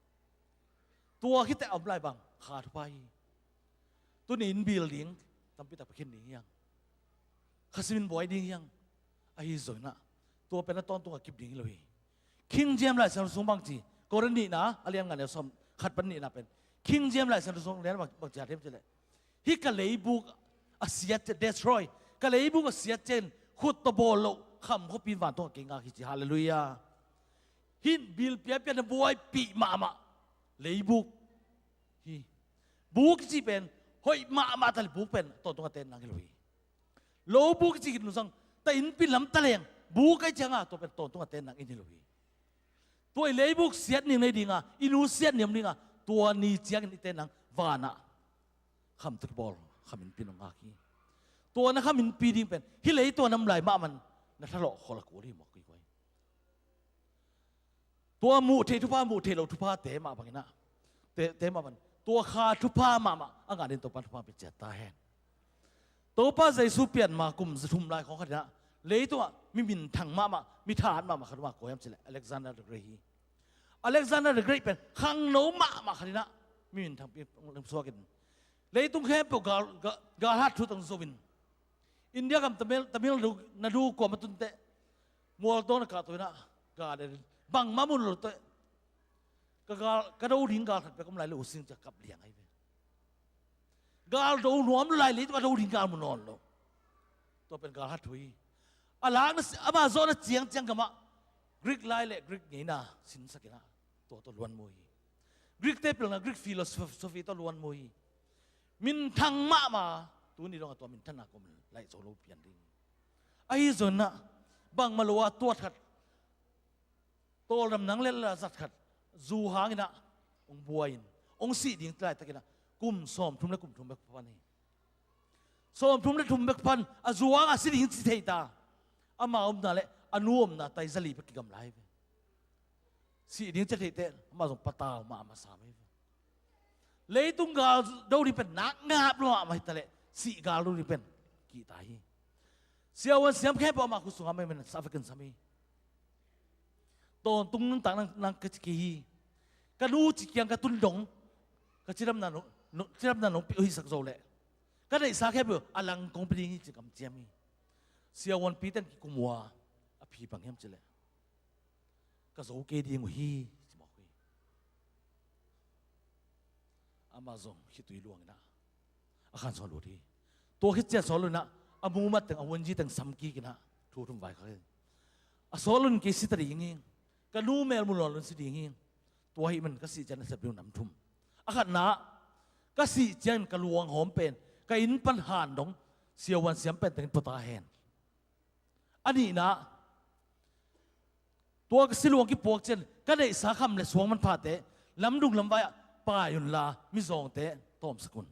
Tua khit teh a om lai bang kha thupha hi. Tuni in bil ding tampi tak pia khin ding hiang. Kha simin buai ding hiang. Ahi zongin ah tua pen a tawntung a kip ding hi lo hi. King James Lai Siangtho sung bang ci, Korin nihna a lian nga neu sawm khat pan nihna pen King James Lai Siangtho sung lian bang, bang ci a them ci leh, hih ka leibuk a siat ciang, destroy, ka leibuk a siat ciangin khut tawh bawl loh kham khuapi in vantung a kei ngak hi ci. Halleluiah. Hih bil piapia na buaipih mahmah leibuk hi. Buk kici pen hoih mahmah ta leh buk pen tawntung a ten nang hi lo hi. Lo buk kici kit nusang ta innpi lam ta leng buk ahi cianga tua pen tawntung a ten nang in hi lo hi. Tua i leibuk siat ning nei dinga, i nu siat ning om dinga, tua ni ciangin i ten nang vanah kham tawh kibawl kham innpi nong ngak hi. Tua na kham innpi ding pen hih lei tua nam lai mahmah na thalawh khol a kul hi mawk hi guai. Tua muh theih thupha, muh theih loh thupha te mah bangin ah, te, te mah bangin tua kha thupha mahmah a ngah ding Topa thupha pia ciat ta hen. Topa Jesu pian ma kum za thum lai khawng khatin ah leitungah mi minthang mahmah, mi thahat mahmah khat om a, kua hiam ci leh Alexander the Great hi. Alexander the Great pen khangno mahmah khatin ah mi minthang pi suakin leitung khempeuh gal, gal, galhat thu tang zoin India gam Tamil, Tamil Nadu, Nadu kuamah tun teh mualdawn a kahto in ah gal en in bangmah mun lo teh ka gal, ka do ding gal khat bek om lai leh U Sing ci a kap liang ahi ve. Gal do nuam lo lai leh tua do ding gal mu nawn lo. Tua pen galhat thu hi. A lakna, ama zawhna ciangciang gamah Greek lai le Greek ngeina sinsak in ah tua tawh luan mu hi. Greek te pilna Greek philosophy tawh luan mu hi. Minthang mahmah, tuni dongah tua minthanna kong laih zo lo pian ding hi. Ahi zongin ah bangmah lo a tuat khat, tawldam nang lel a zat khat zu hangin ah hong buai in hong sih ding ci laitakin ah kum sawmthum le kum thum bek pan hi. Sawmthum le thum bek pan a zu hangah si ding ci thei ta. Ama omna le a nu omna tai zali bek kigam lai ve. Sih ding ci thei teh amah zong patau mah a masa mai ve. Leitung gal do ding pen nak ngap lo mah hi ta leh sih gal do ding pen kihta hi. Siavuan siam khempeuh amah khut sungah maimen sa vekin sam hi. Tawntung nuntak nang, nang ka ci kei hi. Ka nu ci kiang ka tun dong ka cidamna nong, nong, cidamna nong pia uh hisak zo leh ka neihsa khempeuh a lang kong pia ding hi ci kamciam hi. Siavuanpi ten kikum uh a, a phi bang hiam ci leh ka zo kei ding uh hi ci mawk uh hi. Amah zong khitui luang in ah a khan sawt lut hi. Tua khit ciang sawt lut in ah a mumat teng a huanzi teng sam kik in ah thu thum vaikhak hi. A sawt lut in kei si ta ding hi. Ka nu mel mu nawn lo in si ding hi. Tua ahih man ka sih ciang na sep ding uh nam thum. A khatna, ka sih ciangin ka luanghawm pen ka inn pan han dong siavuan siam pen tengin pua ta hen. A nihna, tua ka siluang kipuak ciang ka neihsa kham le suang manphate lamdung lamvai ah pai unla mizawngte tawmsak un.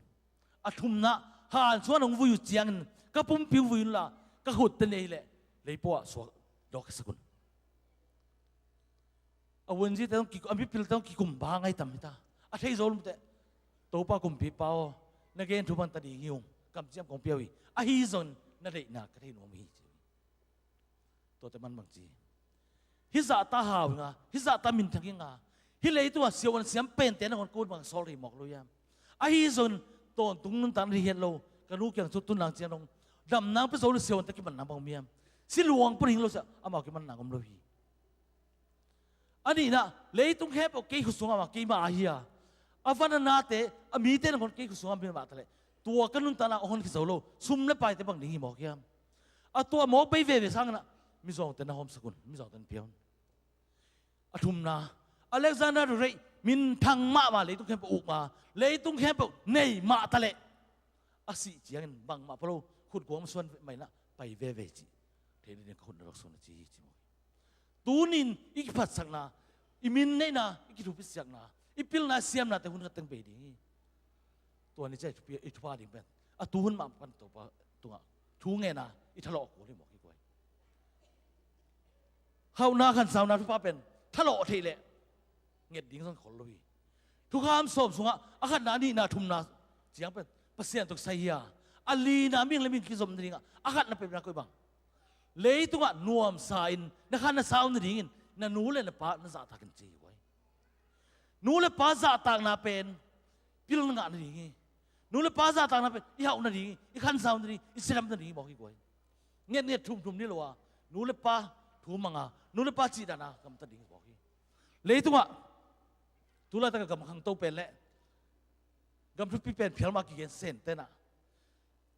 A thumna, han sungah nong vui uh ciangin ka pumpi uh vui unla ka khutte nei leh leipaw ah suak dawk sak un. A vuanzite zong ki, a mipilte zong kikum ba ngai tam hi ta. A thei zo lum teh, Topa kumpipa aw, na gen thu bang ta ding hi ung, kamciam kong pia uh hi. Ahi zong na deihna ka thei nuam hi, ci. Tuate man bang ci, hih zahta hau hi nga, hih zahta minthang hi nga. Hih leitungah siavuan siam pente nangawn ko bang sawl rih mawk lo hiam? Ahi zong tawntung nuntak na hi het lo. Ka nu kiang cu tun lang ciang dong damna pia zo lo, siavuante kimanna bang om hiam? Siluang pun hing lo sia, amau kimanna om lo hi. A nihna, leitung khempeuh kei khut sungah mah keima ahi a, a van a nate, a mite nangawn kei khut sungah mi mah ta leh tua ka nuntakna a hon khit zo lo, sum le paite bang ding hi mawk hiam? A tua mawk bei veve sangin ah mizawngte na hawmsak un, mizawngte na pia un. A thumna, Alexander the Great minthang mahmah, leitung khempeuh uk ma, leitung khempeuh nei mah ta leh a sih ciangin bangmah pua lo, khutguang suan mah in ah pai veve cih thei nading ka khut na lak suan a ci hi, ci maw. Tunin i kiphatsakna, i min neihna, i kithupitsiakna, i pilna, i siamnate hun khat teng bei ding hi. Tua ni ciah i thupha ding pen a tu hun mah pan Topa tungah thu ngen a i thalawh kul hi mawk hi guai. Hauhna khansauna thupha pen thalawh theih leh nget ding zong khol lo hi. Thukham sawm sungah a khatna, a nihna, a thumna ciang pen Pasian tawh kisai hi a, a lina mihing le mihing kizom nadingah a khatna peuhna koi bang? Leitungah nuamsa in na kha na sau nadingin na nu le na pa na zahtak in ci hi guai. Nu le pa zahtakna pen pilna ngah nading hi. Nu le pa zahtakna pen i hauh nading hi, i khansau nading hi, i cidam nading hi mawk hi guai. Ngetnget thumthum ni lo a, nu le pa thu manga, nu le pa cihdana gamta ding hi mawk hi. Leitungah tulaitak a gam khangto pen le gam thupi pen phial mah kigen Sen tenah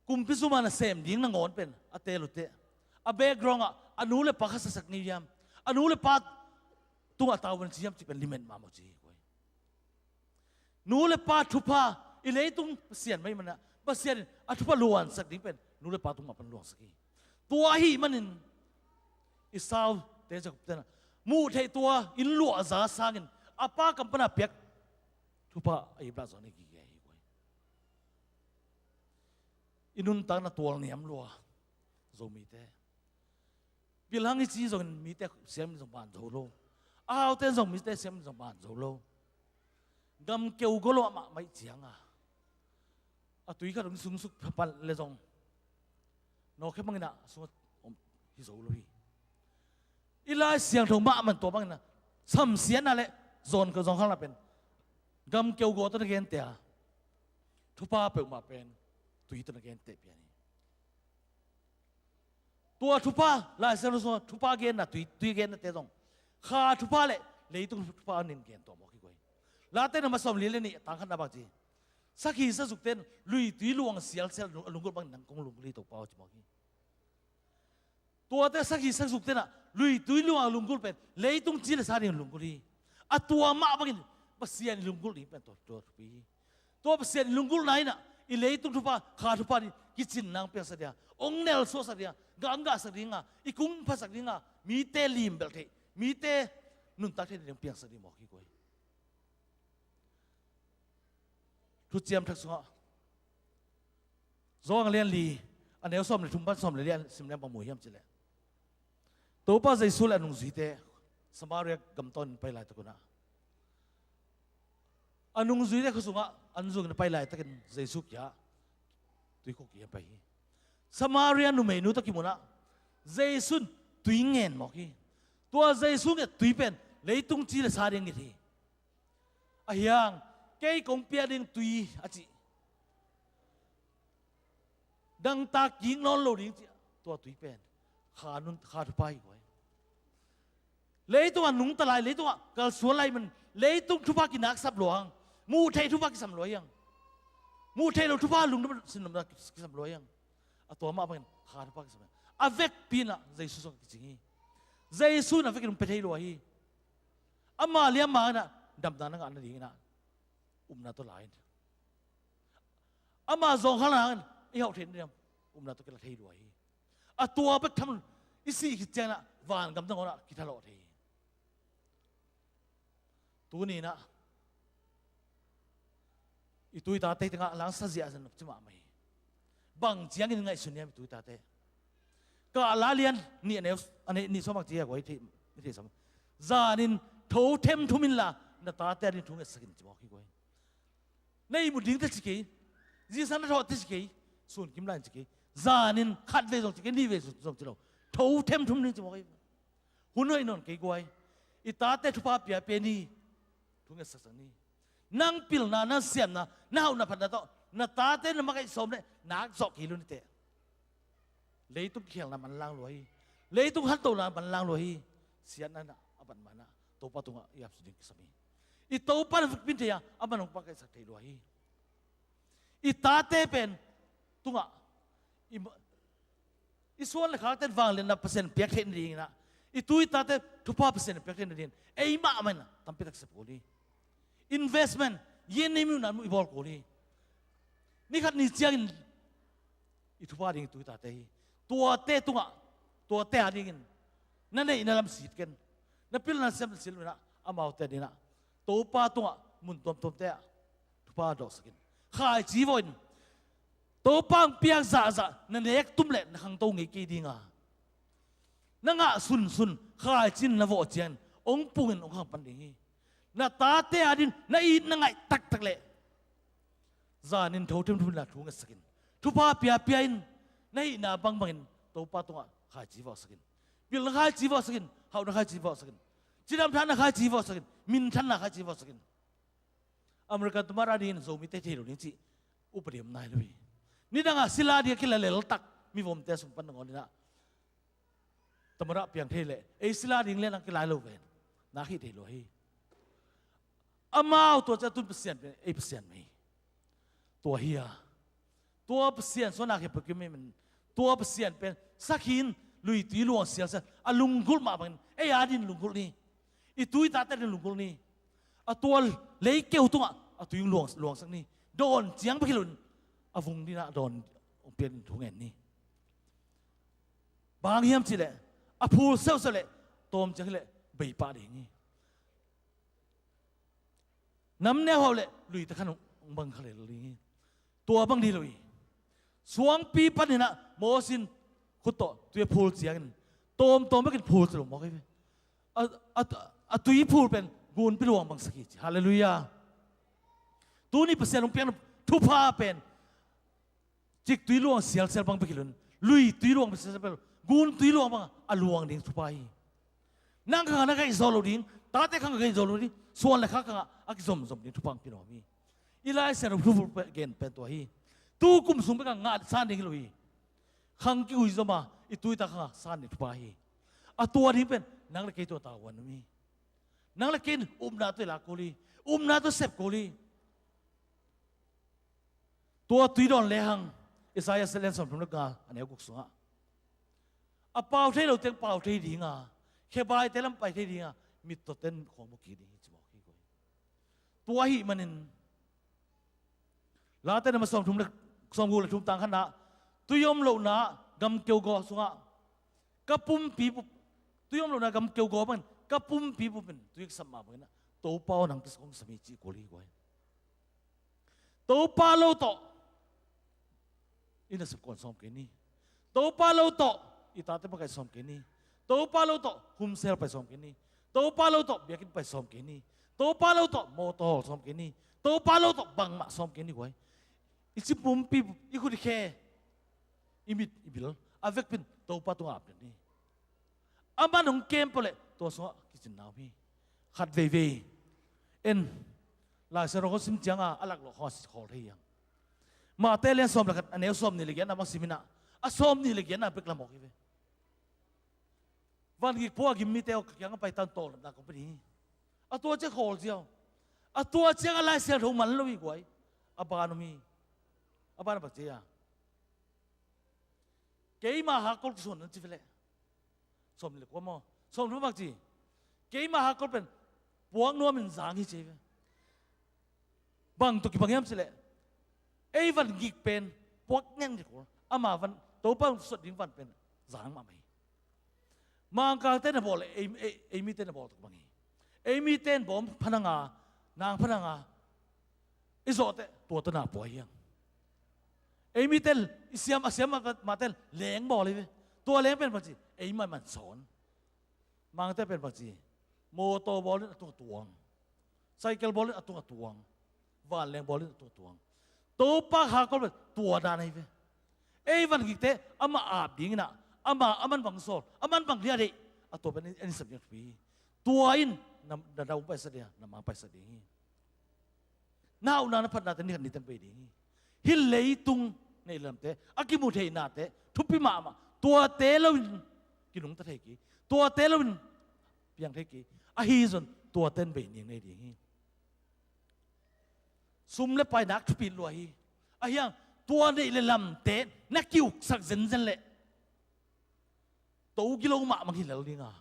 kumpi suma nasem ding nangawn pen a tel uh teh, a background ah a nu le pa kha sasak ngei hiam, a nu le pa tungah tavuan ci hiam cih pen limet mahmah ci hi guai. Nu le pa thupha, i leitung Pasian mah ahih manin ah Pasian in a thupha luansak ding pen nu le pa tung mah pan luangsak hi. Tua ahih manin Esau te, Jakob tenah muh theih tua inn luahza sangin a pa kam pana piak thupha a iplah zaw ni gige hi guai. I nuntakna tual niam lua, Zomite. Pilhang i ci zongin mite siam in zong ban zo lo. A haute in zong mite siam in zong ban zo lo. Gam keu golo amah maih cianga a tui khat hong sungsuk phat le zong nawkhia bangin ah sungah om hi zo lo hi. I Lai Siangtho mahmah in tua bangin ah samsiatna le zawn keu zawngkhalna pen gam keu gaw tawh na gente a, thupha peuhmah pen tui tawh na gente pian hi. Tua thupha, Lai Siangtho sungah thupha genna, tui, tui genna te zong kha thupha le leitung thupha nin gen tuah mawk hi guai. Late na masawm li le nih tang khatna bang ci, sakhi sazuk ten luitui luang sialsial a lunggulh bangin nang kong lunggulh hi Topa aw ci mawk hi. Tuate sakhi sazuk tenah luitui luang a lunggulh pen leitung ci le sa ding lunggulh hi. A tua mah bangin Pasian i lunggulh ding pen tua, tua thupi hi. Tua Pasian i lunggulhna inah i leitung thupha, kha thupha ding kicin nang piangsak dinga, ong nelsuahsak dinga, gah ang gahsak dinga, i kung phasak dinga, mite limbelh theih, mite nuntak theih ding piangsak ding mawk hi guai. Thuciam Thak sungah Zawng a lian li, a neu sawm le thum pan sawm le li a sim lian bang mu hiam cileh, Topa Jesu le a nungzuite Samaria gam tawnin pai laitak unah, a nungzuite khuasungah an zungin a pai laitakin Jesu kiangah tuikhuk kihiam pai hi. Samaria numeinu tawh kimunah Jesu in tui ngen mawk hi. Tua Jesu nget tui pen leitung ci le sa ding nget hi. Ahi hang, kei kong piak ding tui a cih, dangtak kik nawn lo ding cih, tua tui pen kha nun, kha thupha hi guai. Leitungah nungta lai, leitungah kalsuan lai man, leitung thupha kinaksap lua hang, muh theih thupha kisam lua hiang, muh theih lo thupha lungdam sinlumna kisam lua hiang. A tua mah bangin kha thupha kisam hiang. A vekpi inah Jesu sungah kicing hi. Jesu in a vekin hong pia thei lua hi. Ama liam ma inah damna na ngah nading inah Upna tawh la in. Ama zawngkhal hangin i hauh theih na diam? Upna tawh kila thei lua hi. A tua bek tham lo, i sih khit ciangin ah vangam nangawnah kithalawh thei hi. Tuni-in ah i tu i tate tengah langsa ziahziah nop ci mahmah hi. Bang ciangin ngaihsun hiam i tu i tate? Kah la lian nih a neu, a nih, nih sawm bang ci a guai thei, i thei sam. Zanin tho themthum inla na tate ading thu ngetsak in ci mawk hi guai. Na ihmut ding teh ci kei, zingsang na thawh teh ci kei, sun kim lai in ci kei, zanin khat vei zong ci kei, nih vei zong ci lo, tho themthum ding ci mawk hi. Hun hoih nawn kei guai. I tate thupha piapia ni. Thu ngetsak sak ni. Nang pilna, nang siamna, na hauhna phatna tawh na tate na makaih sawm leh nak zawh kei lo ni teh. Leitung kikhelna manlang lua hi. Leitung khantohna manlang lua hi. Siatna in ah a bat ma-in ah Topa tungah i apsu ding kisam hi. I Topa in a vekpi in thei a, aman hong pakaihsak thei lua hi. I tate pen tungah i ma-, i suan le khakte in vangliatna Pasian piak theih nadingin ah, i tu i tate thupha Pasian piak theih nadingin ei mahmah in ah tampi tak sep kul hi. Investment, yen nei mi uh nan muh i bawl kul hi. Ni khat ni ciangin i thupha ding i tu i tate hi. Tuate tungah, tuate adingin na neihna lam sit ken. Na pilna siam na sit lo-in ah, amaute adingin ah Topa tungah mun tuamtuamte ah thupha dawhsak in. Khaici vawh in. Topa hong piak zahzah na nek tum leh na khangto ngei kei ding a, na ngah sunsun khaici in na vawh ciangin hong pungin hong khang pan ding hi. Na tate adingin na it na ngaih taktak leh zanin tho themthum inla thu ngetsak in. Thupha piapia in. Na hihna bangbangin Topa tungah khaici vawhsak in. Pilna khaici vawhsak in. Hauhna khaici vawhsak in. Cidam thahna khaici vawhsak in. Minthanna khaici vawhsak in. American tamada dingin Zomite thei lo ding cih upadi om nai lo hi. Nidangah sila ding a kila leltak mivomte sung pan nangawn in ah tamada piang thei leh ei sila ding leh nang kilai lo ven. Nak hih thei lo hi. Amau tua ciang tun Pasian pen ei Pasian mah hi. Tua hi a, tua Pasian suan a khempeuh kim hi men, tua Pasian pen sakhi in luitui luang sialsial a lunggulh mah bangin ei adingin lunggulh ni. I tu i tate adingin lunggulh ni. A tua leikeu tungah a tui hong luang, luangsak ni. Dawn ciang bek hi loin a vung dingin ah dawn hong piak ding thu ngen ni. Bang hang hiam cih leh a phul seuhseuh leh tawm ciang hi leh bei pah ding hi. Nam neu hauh leh luite khan hong bang kha lel ding hi. Tua bang ding hi lo hi. Suangpi panin ah Moses in khut tawh tui a phul ciangin tawmtawm bekin phul ci lo mawk hi ve. A, a, a tui phul pen gunpi luang bangsak hi ci. Halleluiah. Tuni Pasian hong piakna thupha pen ciktui luang sialsial bang bek hi loin, luitui luang sialsial bek hi lo, guntui luang bang a luang ding thupha hi. Nang khang a na kaihzaw lo ding, tate khang a kaihzaw lo ding, suan le khak khang a kizomzom ding thupha hong pia nuam hi. I Lai Siangtho thu gen pen tua hi. Tu kum sung bek a ngah san ding hi lo hi. Khang kiguizom a i tu i ta khang a san ding thupha hi. A tua ding pen nang le kei tua tavuan om hi. Nang le kei in upna tawh i lak kul hi. Upna tawh sep kul hi. Tua tui dawn lehang, Isaiah lian sawmthum le nga a neu guk sungah, a pau thei lote pau thei ding a, khebaite lam pai thei ding a, mittawte in khawng mu kik ding hi ci mawk hi guai. Tua ahih manin Late na ma sawmthum le, sawmguk le thum tang khatna, tui om lohna gam keugaw sungah ka pumpi bup, tui om lohna gam keugaw bangin ka pumpi bupin tui kisam mah bangin ah Topa aw nang kisam, kong kisam hi ci kul hi guai. Topa lo tawh i nasep kuan sawm kei ni. Topa lo tawh i tate makaih sawm kei ni. Topa lo tawh homestay pai sawm kei ni. Topa lo tawh biakinn pai sawm kei ni. Topa lo tawh mawtaw hawl sawm kei ni. Topa lo tawh bangmah sawm kei ni guai. I ci pumpi, i khut i khe, i mit i bil a vekpin Topa tungah ap den ni. Aman hong kem peuh leh tua sungah kicin na om hi. Khat veivei en, Lai Siangtho kong sim cianga a laklawh khawl thei hi hang. Mate lian sawm le khat a neu sawmnih le giatna bang sim in ah, a sawmnih le giatna bek lam awk hi ve. Van gik pua a gim mite aw ka kiangah pai tan tawlnopna kong pia ding hi. A tua ciang khawl ziau. A tua ciang a Lai Siangtho man lo hi guai. A ban om hi. A ban a bang ci a, keima hakkol kisuan nan ci ve leh, sawmnih le kua maw, sawmthum bang ci, keima hakkol pen puak nuamin zang hi ci ve. Bang tawh kibang hiam cih leh, ei van gik pen puak ngeng dih kul. Ama van, Topa sot ding van pen zang mahmah hi. Mangkangte na bawl, ei, ei, ei mite na bawl tawh kibang hi. Ei mite in bawm phananga, nang phananga i zawh teh, tua tawh na pua hi hang. Ei mite in i siam, a siam mah, mah ten leng bawl hi ve. Tua leng pen bangci, ei mah man sawn. Mangte pen bangci, mawtaw bawl in a tung a tuang. Cycle bawl in a tung a tuang. Vanleng bawl in a tung a tuang. Topa kha kol pen tua dan ahi ve. Ei van gikte amah ap ding in ah, amah, aman bang sawl, aman bang liah deih, a tua pen en i sep ding thupi hi. Tua in na, na dau paisa ding, na mang paisa ding hi. Na hauhna na phatnate ni khat ni teng bei ding hi. Hih leitung neih le lamte, a kimu theihnate thupi mahmah. Tuate loin kinungta thei kei, tuate loin piang thei kei. Ahi zong tuate in bei ning nei ding hi. Sum le pai nak thupi lua hi. Ahi hang tua neih le lamte na ki-uksak zenzen leh to gilo mahmah hi lel ding a,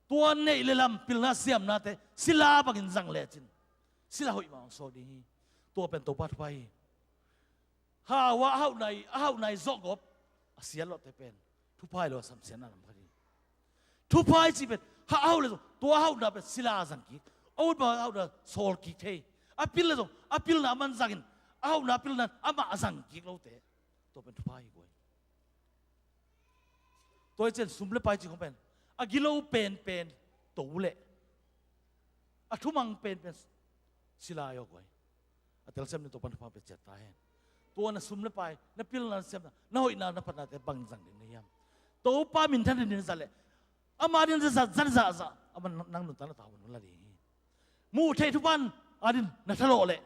tua neih le lam pilna siamnate sila bangin zang lecin sila hoih mahmah sawl ding hi. Tua pen Topa thupha hi. Hau a, a hauhna i, a hauhna i zawhgawp a siat lawhte pen thupha hi lo a, samsiatna lam khat hi. Thupha i cih pen ha, a hauh le zong tua hauhna pen sila a zang kik, a ut bang a hauhna sawl kik thei. A pil le zong a pilna a man zangin, a hauhna a pilna amah a zang kik lote, tua pen thupha hi guai. Tua hi cian sum le pai cih khong pen a gilo penpen to leh a thumang penpen sila hi aw guai. A telsiam ding Topa'n thupha pia ciat ta hen. Tua na sum le pai, na pilna, na siamna, na hoihna, na phatnate bang zang ding na hiam? Topa minthan ding na zat leh, ama ding na zat, zat, zat, zat, ama nang, nang nuntakna tawh a hun la ding hi. Muh theih thupha in a ding na thalawh leh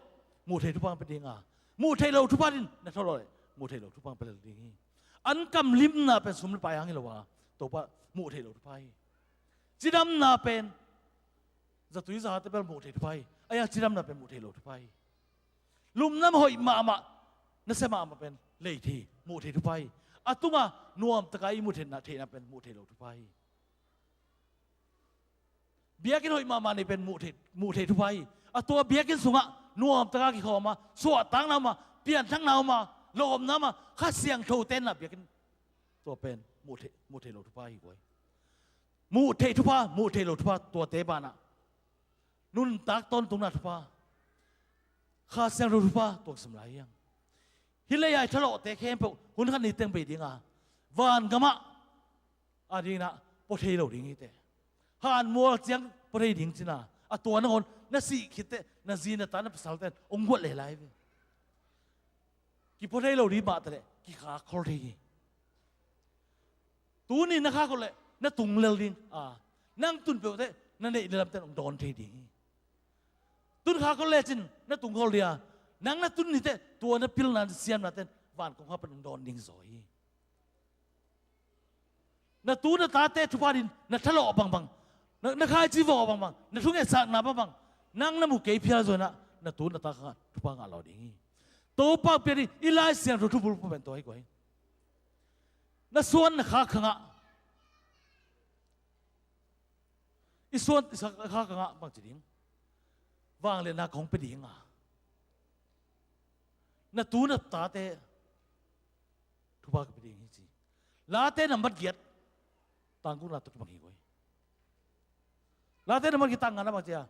muh theih thupha hong pia ding a, muh theih loh thupha in a ding na thalawh leh muh theih loh thupha hong pia lel ding hi. An kamlimna pen sum le pai hang hi lo a, Topa muh theih loh thupha hi. Cidamna pen zatui zahate bel muh theih thupha hi. Ahi hang cidamna pen muh theih loh thupha hi. Lupna hoih mahmah, nasia mahmah pen lei thei, muh theih thupha hi. A tunga nuamtaka i muh theihna, theihna pen muh theih loh thupha hi. Biakinn hoih mahmah nei pen muh theih, muh theih thupha hi. A tua biakinn sungah nuamtaka kikhawm a, suahtakna om a, pianthakna om a, lawpna om a, Kha Siangtho tenna biakinn, tua pen muh theih, muh theih loh thupha hi guai. Muh theih thupha, muh theih loh thupha, tuate banah nuntak tawntungna thupha, Kha Siangtho thupha, tua kisam lai hi hang. Hih lei-a i thalawhte khempeuh hun khat ni teng bei ding a, vangamah a ding in ah pua thei lo ding hi teh. Hanmual ciang pua thei ding cih na, a tua nangawn na sih khit teh na zi na ta na pasalte in hong guat lel lai ve. Kipua thei lo ding mah taleh kikhak khol thei hi. Tuni na khak khol leh na tung lel ding a, nang tun peuh teh na neih na lamte in hong dawn thei ding hi. Tun khak khol lecin na tung khol ding a, nang na tun ni teh tua na pilna, na siamnate in van kong kha pan hong dawn ding zaw hi. Na tu na tate thupha ding na thalawh bangbang, na, na khaici vawh bangbang, na thungetsakna bangbang, nang na mu kei phial zaw in ah na tu na ta khangah thupha ngah lo ding hi. Topa pia ding i Lai Siangtho thubulphuh pen tua hi guai. Na suan na khak khangah, i suan i khak khangah bangci ding, vangliatna kong pia ding a, na tu na tate thupha ka pia ding hi ci. Late nambat giat, tang gukna tawh kibang hi guai. Late nambat giat, tang ngana bang ci a,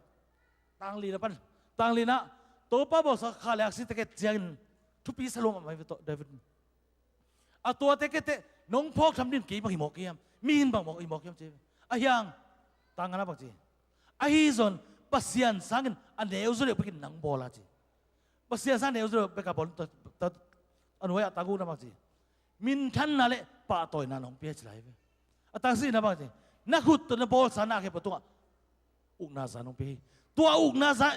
tang lina pan, tang lina, Topa bawlsa Kha le aksi teket ciangin thupi sa lua mahmah hi ve tawh David. A tuate kei teh nong phawk tham ding kei bang hi mawk hiam, mihing bang mawk hi mawk hiam ci. Ahi hang tang ngana bang ci, ahi zong Pasian sangin a neu zaw deuh bekin nang bawl a ci. Pasian sang neu zaw beka bawl ta, ta, a nuai-ah tang gukna bang ci, minthanna le pahtawina nong pia ci lai ve. A tang sihna bang ci, na khut tawh na bawlsa na khempeuh tungah ukna za nong pia hi. Tua ukna za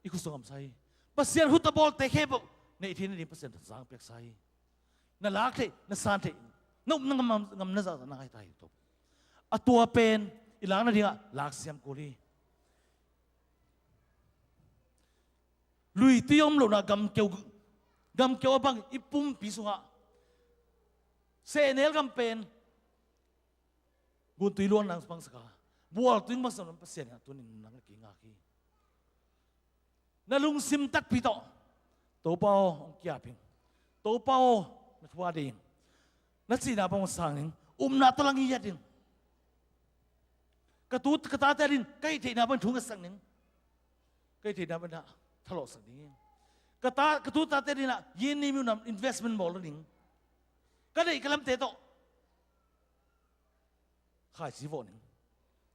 i khut sung a om sa hi. Pasian khut tawh bawlte khempeuh neih theihna ding Pasian tawh zang piaksa hi. Na lak theih, na san theih, na upna ngam, ngamna zahzah na ngai ta hi tawh. A tua pen i lakna dingah laksiam kul hi. Luitui om lohna gamkeu, gamkeu a bang i pumpi sungah sehnel gam pen guntui luang nang bangsak a, bualtui bangsak nang Pasian in a tunin nang a kingak hi. Na lungsim takpi tawh, "Topa aw, hong ki-ap ing. Topa aw, na thu a ding," na cihna bang hong sang ning. Upna tawh lang hi hiat ing. Ka tu ka tate adingin ka hih theihna bang thu ngetsak ning. Ka hih theihna bang thalawhsak ding hi. Ka ta, ka tu tate adingin yin ni mi unam investment bawl ning. Ka deih ka lamte tawh khaici vawh ning,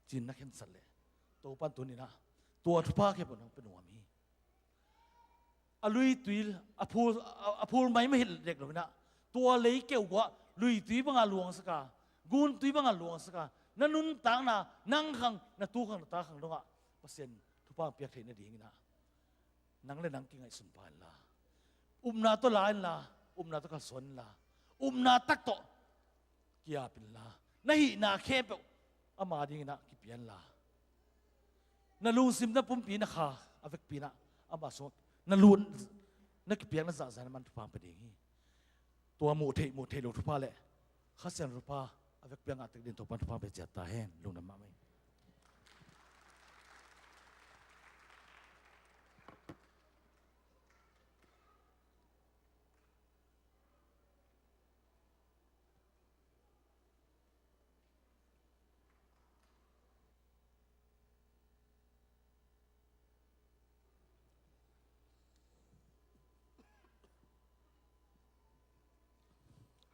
ci-in na khensat leh, Topa'n tuni-in ah tua thupha khempeuh nang pia nuam hi. A luitui, a phul, a, a phul maimah hi dek lo-in ah, tua lei keu guah luitui bangah luangsak a, guntui bangah luangsak a, na nuntakna, nang khang, na tu khang, na ta khang dongah Pasian thupha piak theih nadingin ah, nang le nang kingaihsun pah inla, upna tawh la inla, upna tawh kalsuan inla, upna tak tawh ki-ap inla, na hihna khempeuh ama dingin ah kipia inla, na lungsim, na pumpi, na kha a vekpi in ah ama sungah na lut, na kipiak, na zahzah in ah aman thupha pia ding hi. Tua muh theih, muh theih lo thupha le Kha Siangtho thupha a vekpi a ngah tek dingin Topa'n thupha pia ciat ta hen. Lungdam mahmah ing.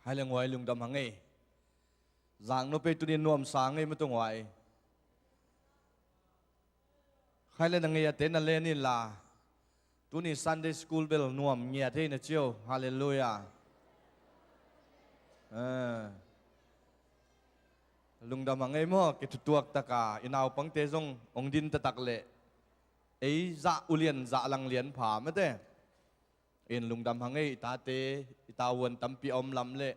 Hai le nguai, lungdam hang ei. Zang nop ei, tuni nuamsa ngei maw tua nguai. Khai le na ngei a te na len inla, tuni Sunday school bel nuam ngiat hi na ci o. Halleluiah. Eh. Lungdam hang ei maw, kithutuak taka i naupangte zong hong din taktak leh ei zah ulian zah lang lian pha mate. In lungdam hang ei, i tate, i tavuan tampi a om lam leh,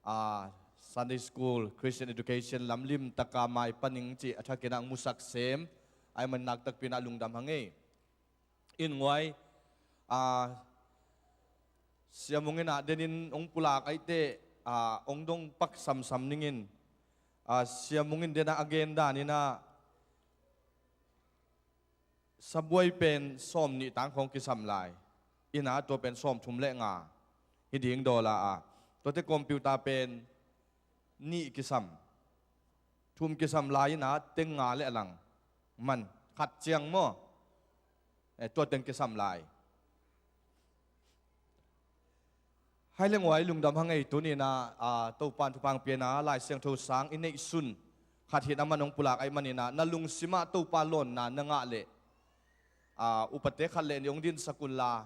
a, Sunday school, Christian education lam limtaka maipaning cih a thakin ah hong musak sem, ahih manin nakpi takin ah lungdam hang ei. In nguai, a, Sia Mung in ah denin hong pulak ahih teh, a, hong dong pak samsam ning in, a, Sia Mung in den ah a gen dan in ah, sabuai pen sawm nih tang khawng kisam lai. In ah tua pen sawm thum le nga hi ding dollar a. Tuate computer pen nih kisam, thum kisam lai in ah teng nga le a lang man khat ciang maw. Eh, tua teng kisam lai. Hai le nguai, lungdam hang ei, tuni in ah, a, Topa'n thupha hong pia in ah, Lai Siangtho sang i neihsun khat hi in ah aman hong pulak ahih manin ah, na lungsim ah Topa lawnna na ngah leh, a, upate khat le nih hong dinsak unla,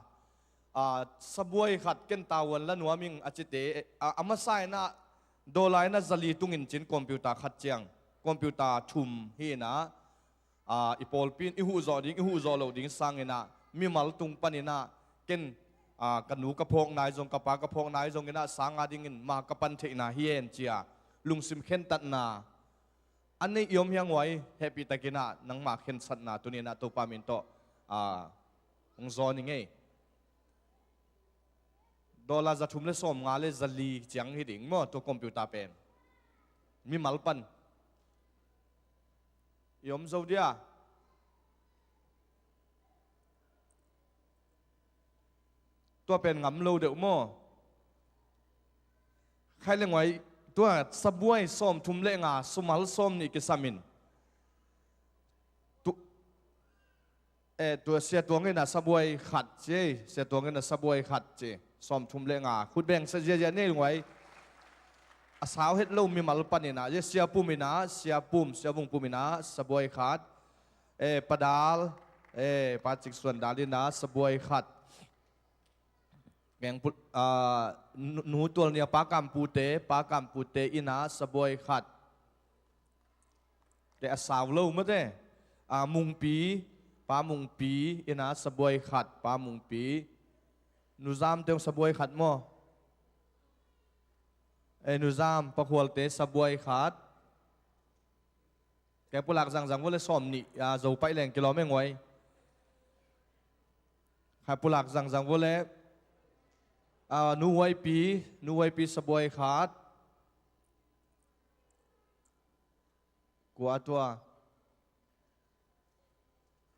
a, sabuai khat ken tavuan la nuam ing a cite, a, a masa in ah dollar in ah zali tungin cin computer khat ciang, computer thum hi in ah, a, i pawlpi in i huh zawh ding, i huh zawh loh ding sangin ah, mimal tung panin ah, ken, a, ka nu ka phawk nai zong, ka pa ka phawk nai zongin ah, sang a dingin ma ka pan theihna hi hen ci-a lungsim khentatna a neih i om hi a nguai, hehpihtakin ah nangma khensatna tuni in ah Topa min tawh, a, hong zawn ing ei. Dollar za thum le sawm nga le za li ciang hi ding maw, tua computer pen. Mimal pan. I om zo dia. Tua pen ngam lo deuh maw. Khai le nguai, tua sabuai sawm thum le nga, sumal sawm nih kisam in. Tu, eh, tua Sia Tuang in ah sabuai khat ci, Sia Tuang in ah sabuai khat ci. Sawm thum le nga, khut beng sa ziazia nei nguai. A sau het lo mimal panin ah, Sia Pum in ah, Sia Pum, Sia Vung Pum in ah sabuai khat. Eh, Pa Dal, eh, Pa Cik Suan Dal in ah sabuai khat. Keng pu-, ah, nu, nu Tual Nia, Pa Kam Pu te, Pa Kam Pu te in ah sabuai khat. Te a sau lo mate. Ah, Mung Pi, Pa Mung Pi in ah sabuai khat, Pa Mung Pi. Nu Zam te hong sabuai khat maw. Eh, Nu Zam, Pa Khual te sabuai khat. Kei pulak zangzang vua le sawm nih, a, zo paih leng kilawm e nguai. Kha pulak zangzang vua le, a, Nu Huai Pi, Nu Huai Pi sabuai khat. Kua tua.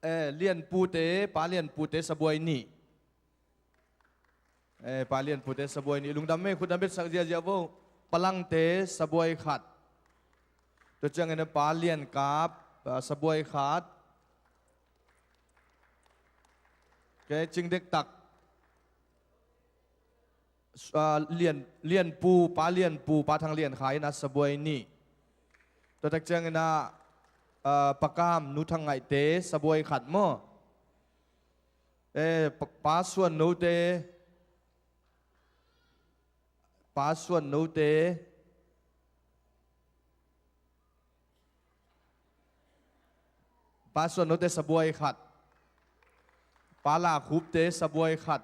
Eh, Lianpute, Pa Lianpute sabuai nih. Eh, Pa Lianpute sabuai nih. Lungdam ei, khut na betsak ziahziah vo. Palangte sabuai khat. Tua ciangin Pa Liankap, ah, sabuai khat. Okay, Cingdektak. Ah, Lian, Lianpu, Pa Lianpu, Pa Thang Lian Khai in a sabuai nih. Tua tak ciangin a, ah, Pa Kam, Nu Thang Ngaihte sabuai khat maw? Eh, Pa, Pa Suan Note, Pa Suan Note, Pa Suan Note sabuai khat. Pa La Khupte sabuai khat.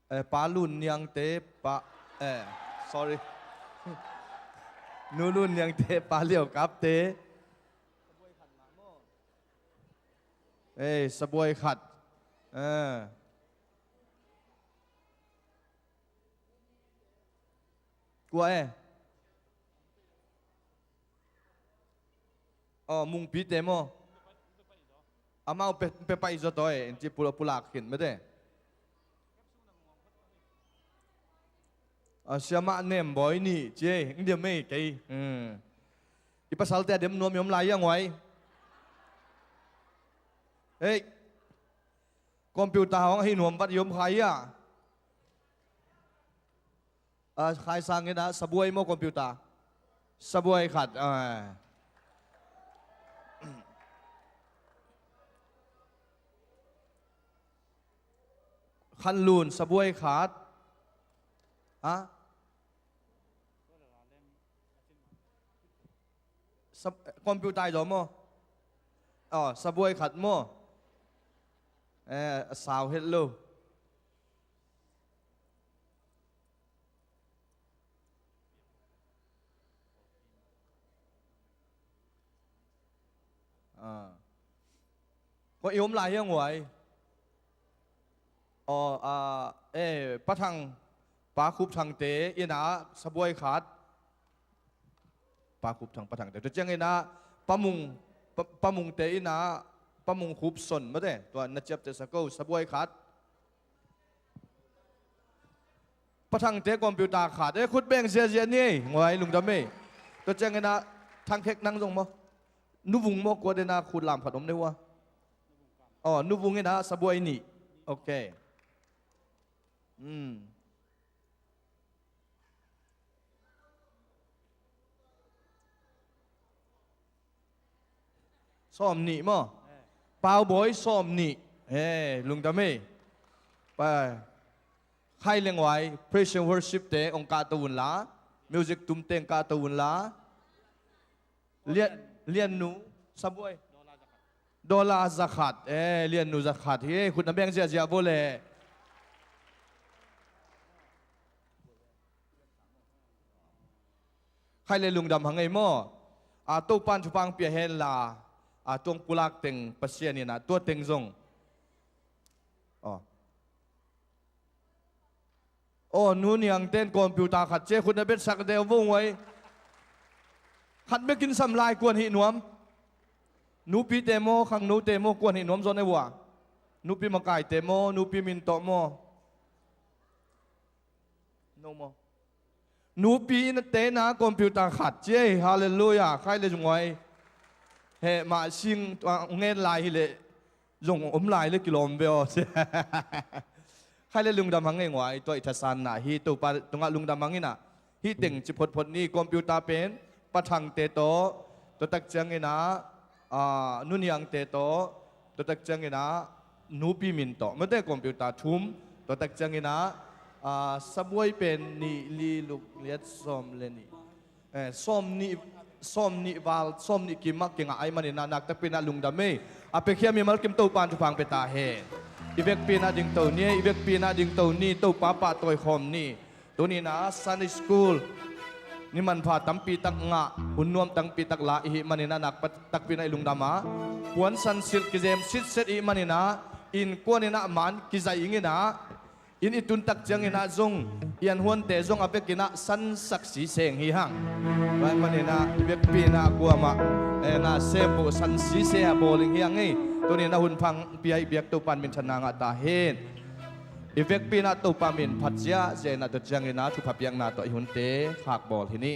Eh, Pa Lun Niangte, Pa, eh, sorry. Nu Lun Niangte, Pa Liau Kapte. Eh, sabuai khat. Eh. Kua eh? Oh, Mungpite maw? Amau pe, pe pai zaw tawi, in ci pula, pulak khin mete. Ah, siamah Nem Bawi nih ci ei, ing diam ei kei. Hmm. I pasalte a dem nuam i om lai a nguai. Hei. Computer hong ahi nuam vat i om khai a. Ah, Khai Sang in a sabuai maw computer? Sabuai khat. Ah. Khan Lun sabuai khat. Ha? Sab-, computer i zaw maw? Oh, sabuai khat maw? Eh, a sau het lo. Ah. Kua i om lai hiang huai? Oh, ah, eh, Pa Thang, Pa Khup Thangte in a sabuai khat. Pa Khup Thang, Pa Thangte. Tua ciangin a Pa Mung, Pa, Pa Mungte in a Pa Mung Khup Son mate. Tua na ciapteh sa ko, sabuai khat. Pa Thangte computer khat. Eh, khut beng ziahziah ni ei. Nguai lungdam ei. Tua ciangin a Thang Khek nang zong maw? Nu Vung maw, kua den a khut lam khat om ne hua? Oh, Nu Vung in a sabuai nih. Okay. Hmm. Sawm nih maw? Pau Bawi sawm nih. Eh, lungdam ei. Pa, Khai le Nguai, praise and worship te ong kahto un la. Music tum te ong kahto un la. Lian, Lian Nu, sabuai. Dollar zakhat. Eh, Lian Nu zakhat. Hi, khut na beng ziahziah bo le. Khai le lungdam hang ei maw? A, Topan thupha pia hen la. A, tuang pulak teng Pasian in a, tua teng zong. Oh. Oh, Nu Niang ten computer khat ci ei, khut na betsak deuh vo nguai. Khat bekin sam lai kuan hih nuam. Nupite maw, khangnote maw, kuan hih nuam zaw ne vua. Nupi makaite maw, nupi min tawh maw. No maw. Nupi in a te na computer khat ci ei, hallelujah, khai le zung nguai. He mah sing, ah, ngen lai hi le. Zong om lai le kilawm ve aw. Khai le lungdam hang ei nguai, tua i thasanna hi, Topa tungah lungdam hang in a. Hih teng ci photphot ni, computer pen, Pa Thangte tawh, tua tak ciangin a, ah, Nu Niangte tawh, tua tak ciangin a, nupi min tawh. Mate computer thum, tua tak ciangin a, ah, sabuai pen nih li luk liat sawm le nih. Eh, sawm nih, sawm nih val, sawm nih kim ah kingah ahih manin a, nak takpi in a lungdam ei. A pekhiam mimal kim Topa in thupha pia ta hen. I vekpi in a dingto ni, i vekpi in a dingto ni, Topa pahtawi khawm ni. Tuni in a Sunday School ni manpha tampi tak ngah, hun nuam tampi tak la i hih manin a, nak takpi in a i lungdam a. Puansan silh kizem sitset i hih manin a, innkuan in a man kizai ing in a, inn i tun tak ciangin a zong Pianhuante zong a vekin ah sansak siseng hi hang. Tua ahih manin ah i vekpi in ah kuamah, eh, na sempuh san sise a bawl ing hi hang ei. Tuni in ah hun pha hong pia i biak Topa in minthanna ngah ta hen. I vekpi in ah Topa min phat ziahziah in ah tua ciangin ah thupha piakna tawh i hunte khak bawl hi ni.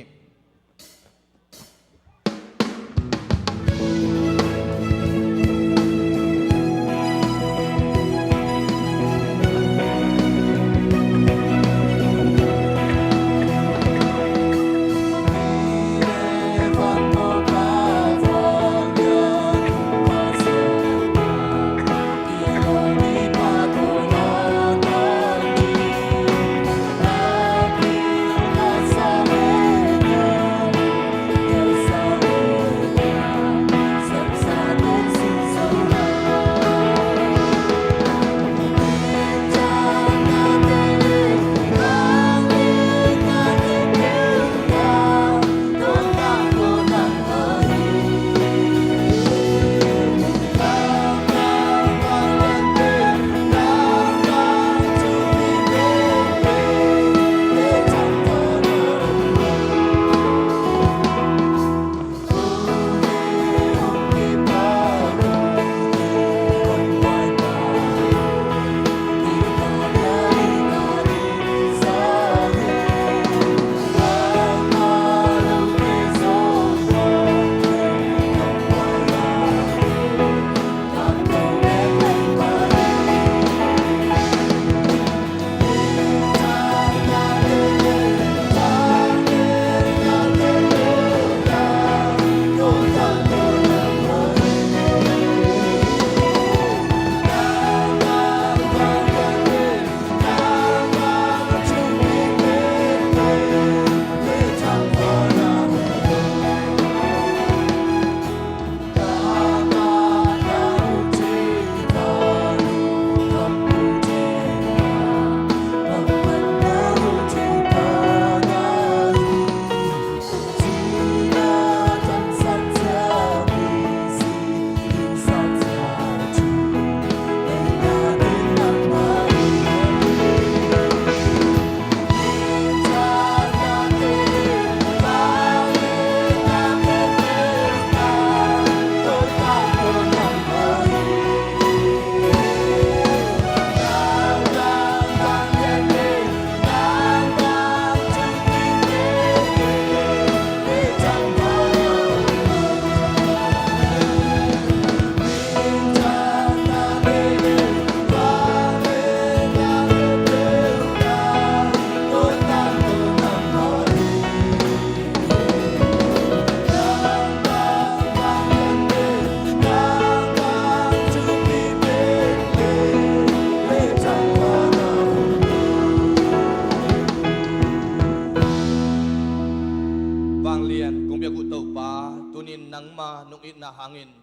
Vanglian kong biak uh Topa, tunin nangma nong itna hangin,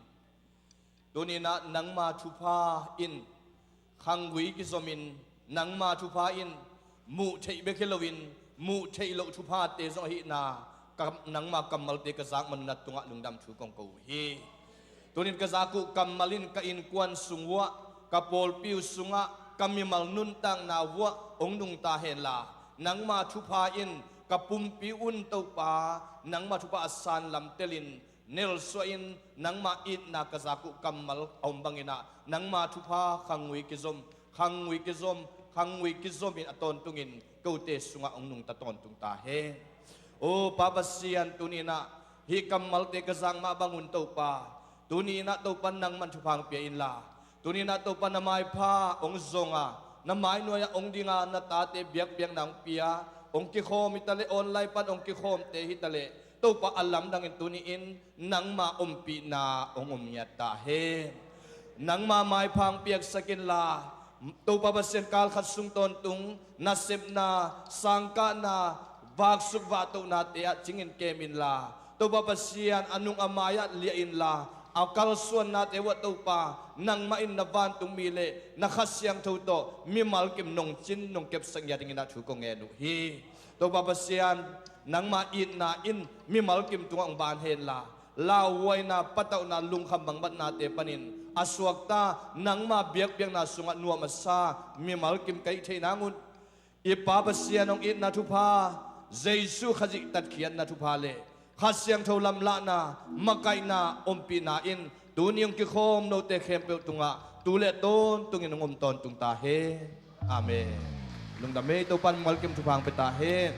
tuninah nangma thupha in khanggui kizomin, nangma thupha in muh theih bek hi loin, muh theih loh thuphate zong ahihna, ka, nangma kammalte ka zak manunat tungah lungdam thu kong ko uh hi. Tunin ka zak uh kammal in ka innkuan sung uah, ka pawlpi uh sungah, ka mimal nuntakna uah hong nungta henla, nangma thupha in ka pumpi un Topa, nangma thupha a san lamtelin nelsuahin nangma itna ka zak uh kammal a om banginah, nangma thupha khanggui kizom, khanggui kizom, khanggui kizomin a tawntungin kote sungah hong nungta tawntung ta hen. O Pa Pasian, tuninah hih kammalte ka zak mah bangun Topa, tuninah Topa nangman thupha hong pia inla, tuninah Topa na maipha hong zonga, na mainuai-ah hong dinga na tate biakpiakna hong pia, hong kikhawm hitaleh, online pan hong kikhawmte hitaleh, Topa a lamdangin tuni-in nangma ompihna hong om ngiat ta hen. Nangma maipha hong piaksak inla, Topa Pasian, kal khat sung tawntung nasepna, sangkahna, vaksuk vahtohnate ah cingin kem inla, Topa Pasian, a nung a mai-ah liah inla, a kalsuannate uah Topa, nangmah in na vantung mi le na Kha Siangtho tawh mimal kim nong cin nong kepsak ngiat dinginah thu kong ngen uh hi. Topa Pasian, nangma itna in mimal kim tungah hong ban henla, lauhuaina, patauhna, lungkham bangmatnate panin a suakta, nangma biakpiakna sungah nuam a sa mimal kim ka hih theih nangun, I Pa Pasian hong itna thupha, Jesu Khazih tatkhiatna thupha le Kha Siangtho lamlahna, makaihna, ompihna in tuni hong kikhawm note khempeuh tungah tu le tawntungin hong om tawntung ta hen. Amen. Lungdam ei, Topan mualkim thupha hong pia ta hen.